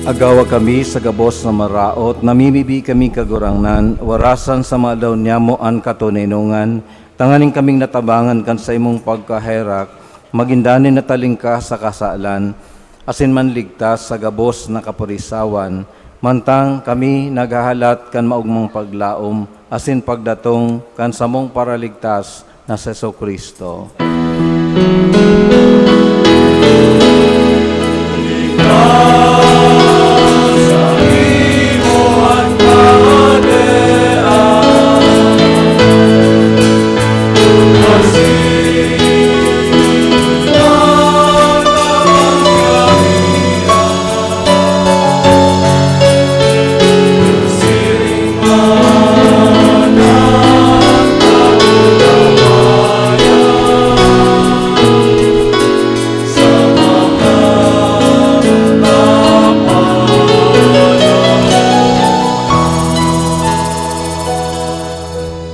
Agawa kami sa gabos na maraot, namimibi kami, Kagurangnan, warasan sa mga aldaw niyamo an katoninongan, tanganing kaming natabangan kan saimong pagkaherak, magin danay na talingkas sa kasalan, asin manligtas sa gabos na kapurisawan, mantang kami naghahalat kan maogmang paglaom asin pagdatong kan samong Paraligtas na si Jesu-Cristo.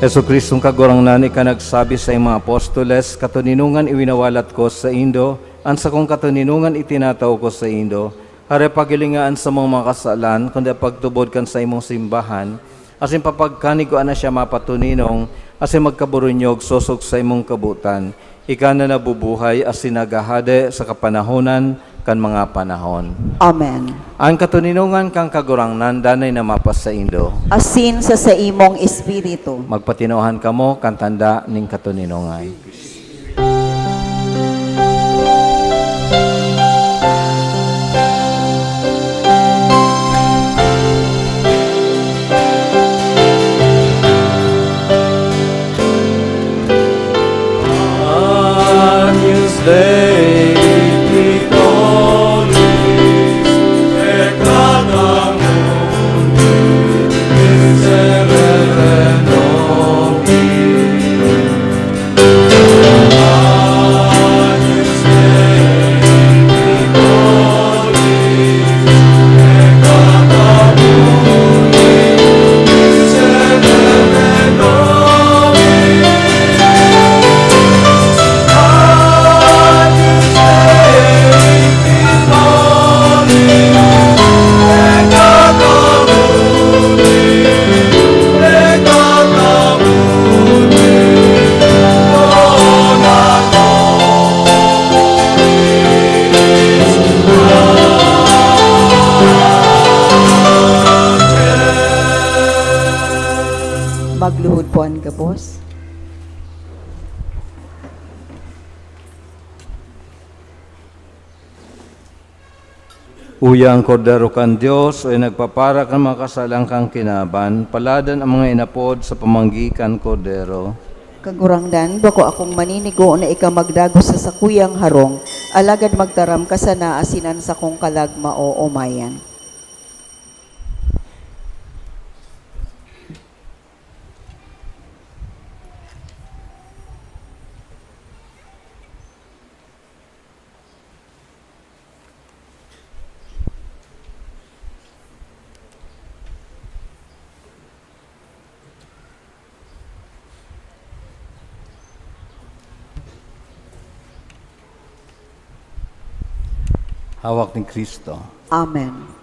Jesu-Cristong Kagurangnan, ika nagsabi sa iyong mga apostoles, "Katoninongan iwinawalat ko saindo, an sakong katoninongan itinatao ko saindo." Hare, paghilinga an samong mga kasalan, kundi pagtubod kan saimong simbahan, asin papagkanigoan na siya mapatoninong, asin magkaburunyog sosog saimong kabotan. Ika na nabubuhay asin naghahade sa kapanahonan kan mga panahon. Amen. An katoninongan kan Kagurangnan danay na mapasaindo. Asin sa saimong espiritu. Magpatinohan kamo kan tanda nin katoninongan. Magluhod po an gabos. Uya an Kordero kan Dios, uya nagpapara kan mga kasalan kan kinaban, paladan an mga inapod sa pamanggi kan Kordero. Kagurangnan, bako akong maninigo na ika magdagos sa sakuyang harong, alagad magtaram ka sana asin an sakong kalag maoomayan. Hawak ni Cristo. Amen.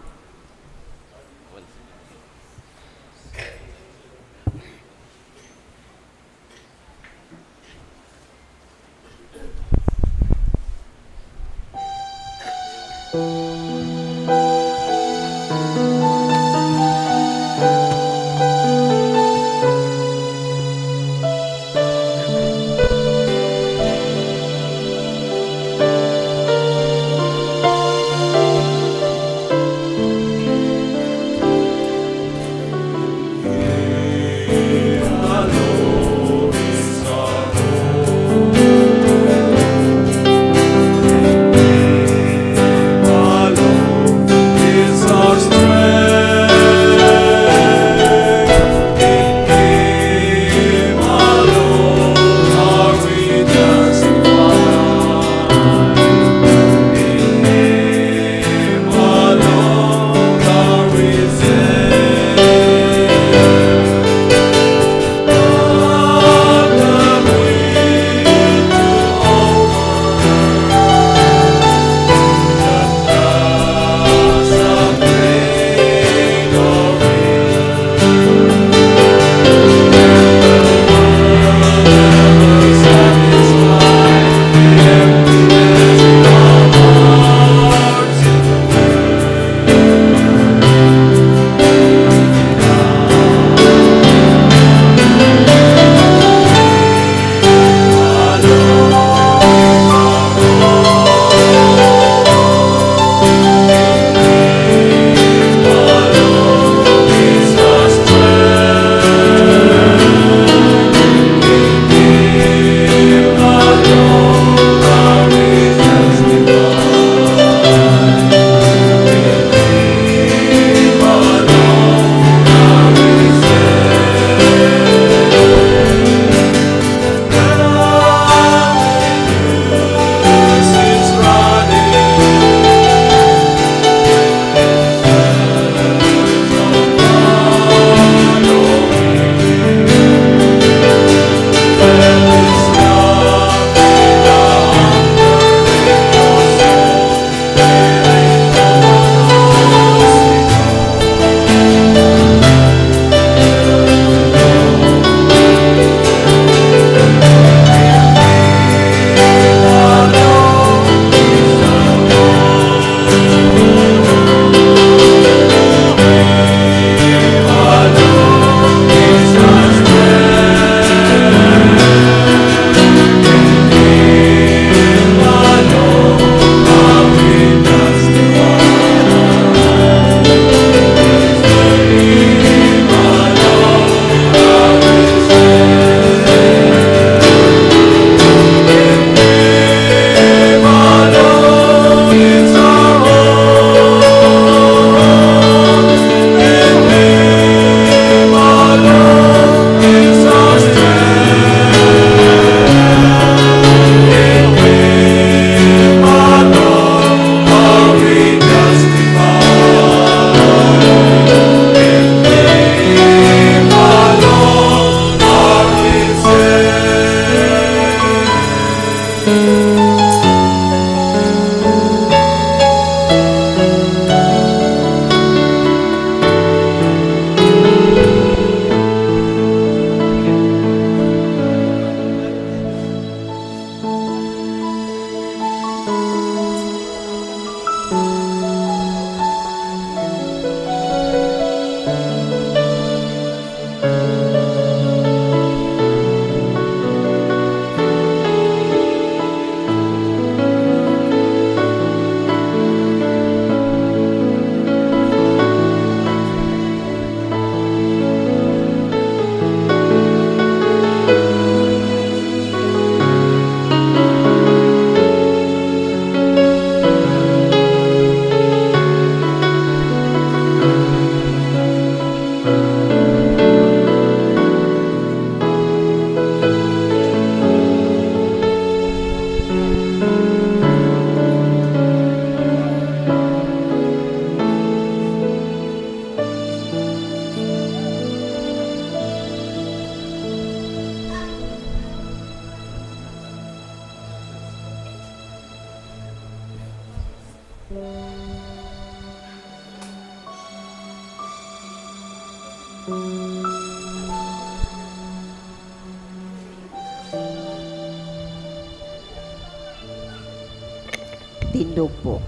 Tindog po.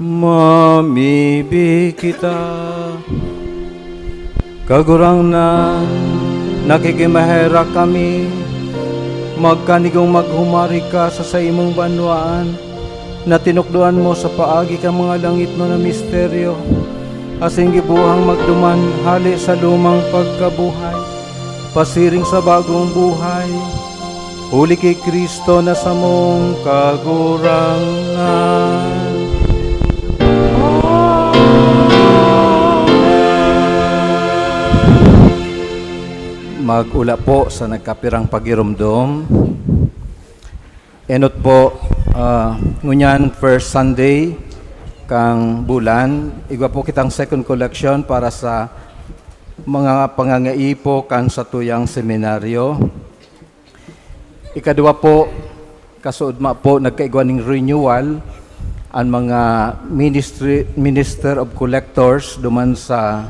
Mamibi kita. Kagurangnan, nakikimaherak kami, magkanigong maghumari ka sa saimong banwaan, na tinukdoan mo sa paagi kan mga langitnon na misteryo, asin gibuhang magduman hale sa lumang pagkabuhay, pasiring sa bagong buhay, huli ki Cristo na samong Kagurangnan. Amen. Mag-ula po sa nagkapirang pagiromdom. Enot po, ah, ngunyan first Sunday kang bulan, igwa po kitang second collection para sa mga pangangaipo kan satuyang seminaryo. Ikadwa po, kasuodma po, nagkaigwa ning renewal an mga ministry, minister of collectors duman sa,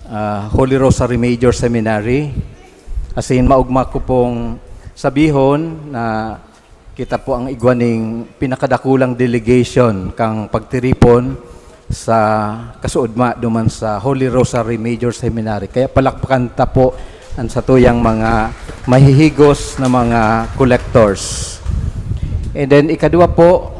ah, Holy Rosary Major Seminary. Asin maogma ko pong sabihon na kita po ang igwa ning pinakadakulang delegation kang pagtiripon sa kasuodma duman sa Holy Rosary Major Seminary. Kaya palakpakan ta po an satuyang mga mahihigos na mga collectors. And then, ikadwa po,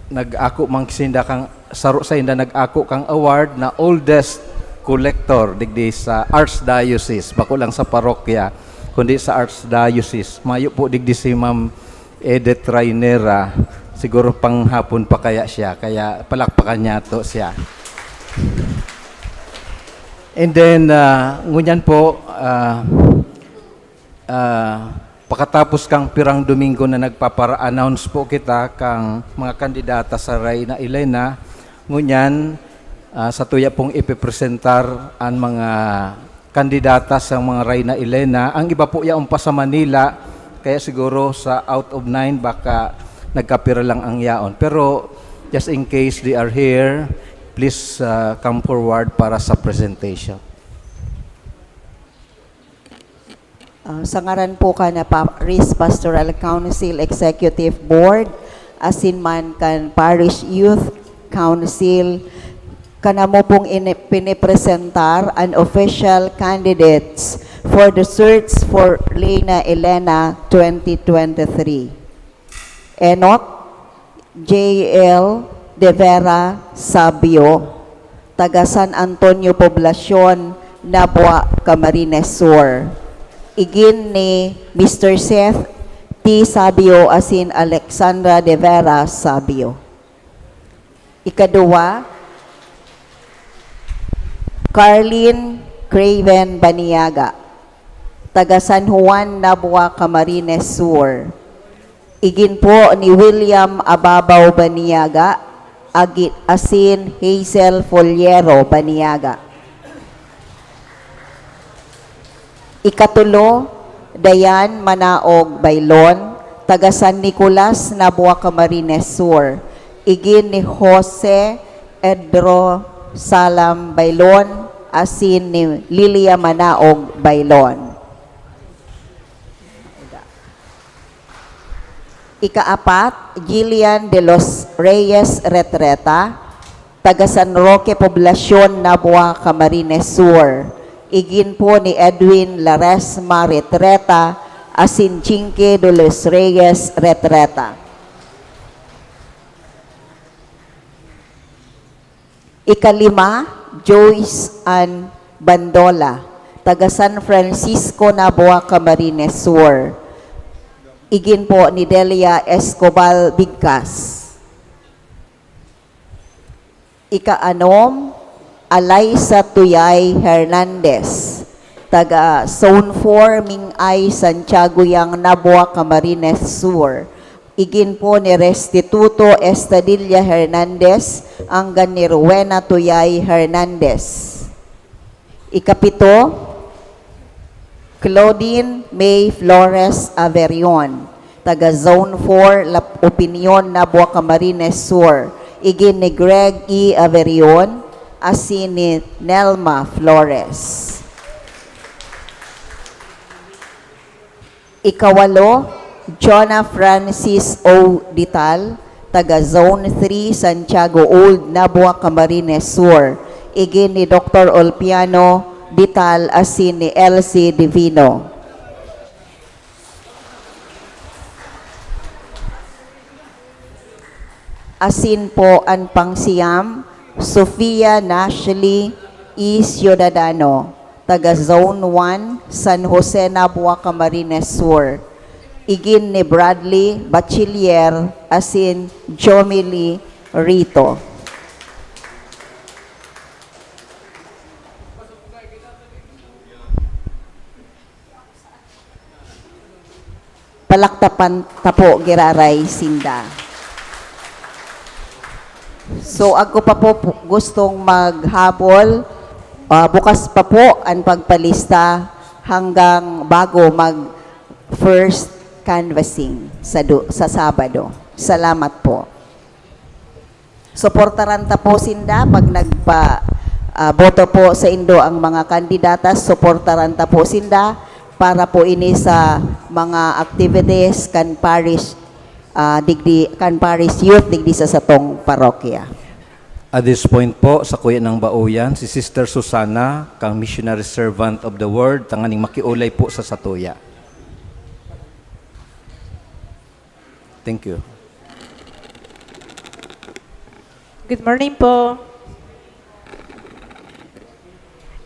nag-ako man sinda kang, saro sainda nag-ako kang award na oldest collector digdi sa Archdiocese, bako lang sa parokya, kundi sa Archdiocese. Mayo po digdi si Ma'am Edith Rainera, siguro panghapon pa kaya siya, kaya palakpakan niyato siya. And then, ah, ngunyan po, ah, ah, pakatapos kang pirang Domingo na nagpapara-announce po kita kang mga kandidata sa Reina Elena, ngunyan, ah, satuya pong ipipresentar an mga kandidata sa mga Reina Elena. Ang iba po yaon pa sa Manila, kaya siguro sa out of nine, baka nagkapira lang ang yaon. Pero just in case they are here, please, ah, come forward para sa presentation. Ah, sa ngaran po kan Parish Pastoral Council Executive Board, asin man kan Parish Youth Council, kanamo pong ini-, pinipresentar an official candidates for the search for Reina Elena twenty twenty-three. Enot J L De Vera Sabio, taga San Antonio Poblacion, Nabua, Camarines Sur. Igin ni Mister Seth T Sabio asin Alexandra De Vera Sabio. Ikaduwa, Carlin Craven Baniaga, taga San Juan, Nabua, Camarines Sur. Igin po ni William Ababaw Baniaga, agi-, asin Hazel Foliero Baniaga. Ikatulo, Dayan Manaog Baylon, taga San Nicolas, Nabua, Camarines Sur. Igin ni Jose Edro Salam Baylon, asin ni Lilia Manaog Baylon. Ikaapat, Jillian de los Reyes Retreta, taga San Roque Poblacion, Nabua, Camarines Sur. Igin po ni Edwin Laresma Retreta asin Chinky de los Reyes Retreta. Ikalima, Joyce Ann Bandola, taga San Francisco, Nabua, Camarines Sur. Igin po ni Delia Escobar Bigcas. Ikaanom, Alaysa Tuyay Hernandez, taga Zone four, Ming-ay, Santiago Yang, Nabua, Camarines Sur. Igin po ni Restituto Estadilla Hernandez, anggan ni Rowena Tuyay Hernandez. Ikapito, Claudine May Flores Averion, taga Zone four, La Opinion, Nabua, Camarines Sur. Igin ni Greg E. Averion, asin ni Nelma Flores. Ikawalo, Jonah Francis O. Dital, taga Zone three, Santiago Old, Nabua, Camarines Sur. Igin ni Doktor Olpiano Dital asin ni Elsie Divino. Asin po an pangsiyam, Sofia Nashley E. Ciudadano, taga Zone one, San Jose, Nabua, Camarines Sur. Igin ni Bradley Bachiller asin Jomily Rito. Palaktapan ta po giraray sinda. So, ako pa po pu-, gustong maghabol, ah, bukas pa po an pagpalista hanggang bago mag first canvassing sa du-, sa Sabado. Salamat po. Suportaran ta po sinda pag nagpa, ah, boto po saindo ang mga kandidata, suportaran ta po sinda para po ini sa mga activities kan parish, ah, digdi, kan parish youth digdi sa satong parokya. At this point po, sakuya nang baoyan si Sister Susana, kang Missionary Servant of the World, tanganing makiulay po sa satuya. Thank you. Good morning po.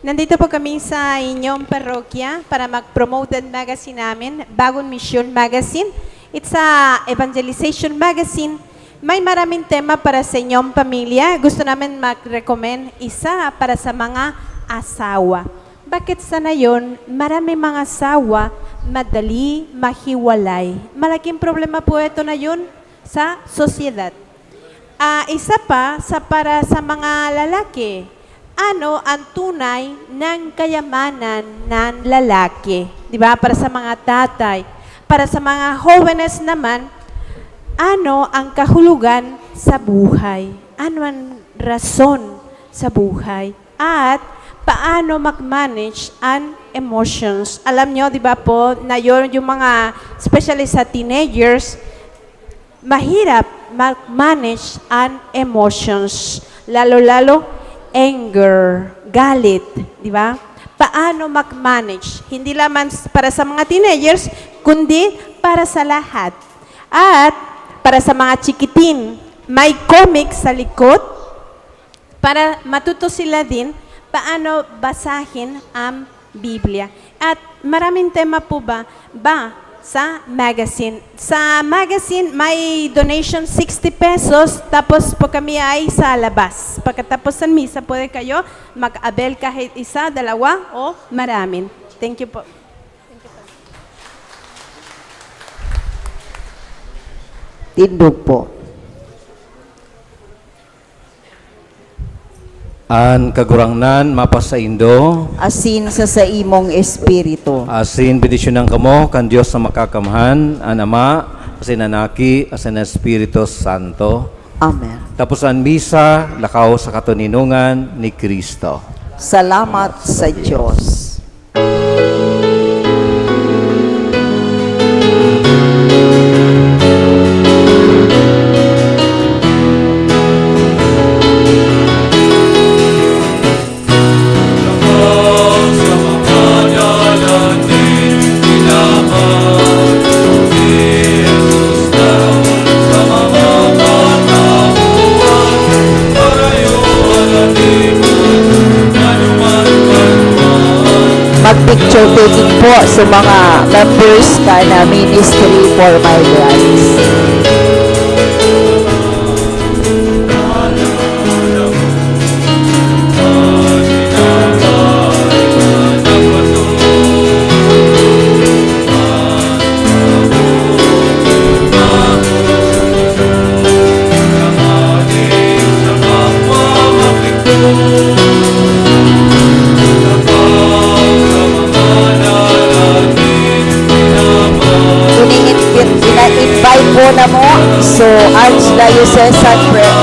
Nandito po kami sa inyong parokya para mag-promote ang magazine namin, Bagong Misyon Magazine. It's a evangelization magazine. May maraming tema para sa inyong pamilya. Gusto namin mag-recommend isa para sa mga asawa. Bakit sa ngayon, maraming mga asawa madali mahiwalay? Malaking problema po ito ngayon sa sosyedad. Ah, isa pa, sa para sa mga lalaki, ano ang tunay ng kayamanan ng lalaki? Di ba? Para sa mga tatay, para sa mga hobenes naman, ano ang kahulugan sa buhay? Ano ang rason sa buhay? At paano mag-manage an emotions? Alam nyo, di ba po, na yun, yung mga, especially sa teenagers, mahirap mag-manage an emotions. Lalo-lalo, anger, galit, di ba? Paano mag-manage? Hindi lamang s-, para sa mga teenagers, kundi para sa lahat. At para sa mga chikitin, may comic sa likod para matuto sila din paano basahin ang Biblia. At maraming tema po ba, ba sa magazine? Sa magazine, may donation sixty pesos, tapos po kami ay sa labas. Pagkatapos ng misa, pwede kayo mag-abel kahit isa, dalawa, o maraming. Thank you po. Tindog po. An Kagurangnan mapasaindo. Asin sa saimong espiritu. Asin bendisyonan kamo kan Dios na Makakamhan, an Ama, asin an Aki, asin an Espiritu Santo. Amen. Tapos an misa, lakaw sa katoninongan ni Cristo. Salamat sa Dios. Mag-picture taking po sa mga members kan Ministry for Migrants. Ini-invite, ina-invite po namo so Archdiocesan Pre-,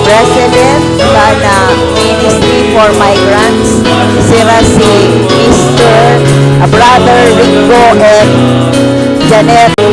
President kan Ministry for Migrants, sira si Mister Brother Rico and Janet.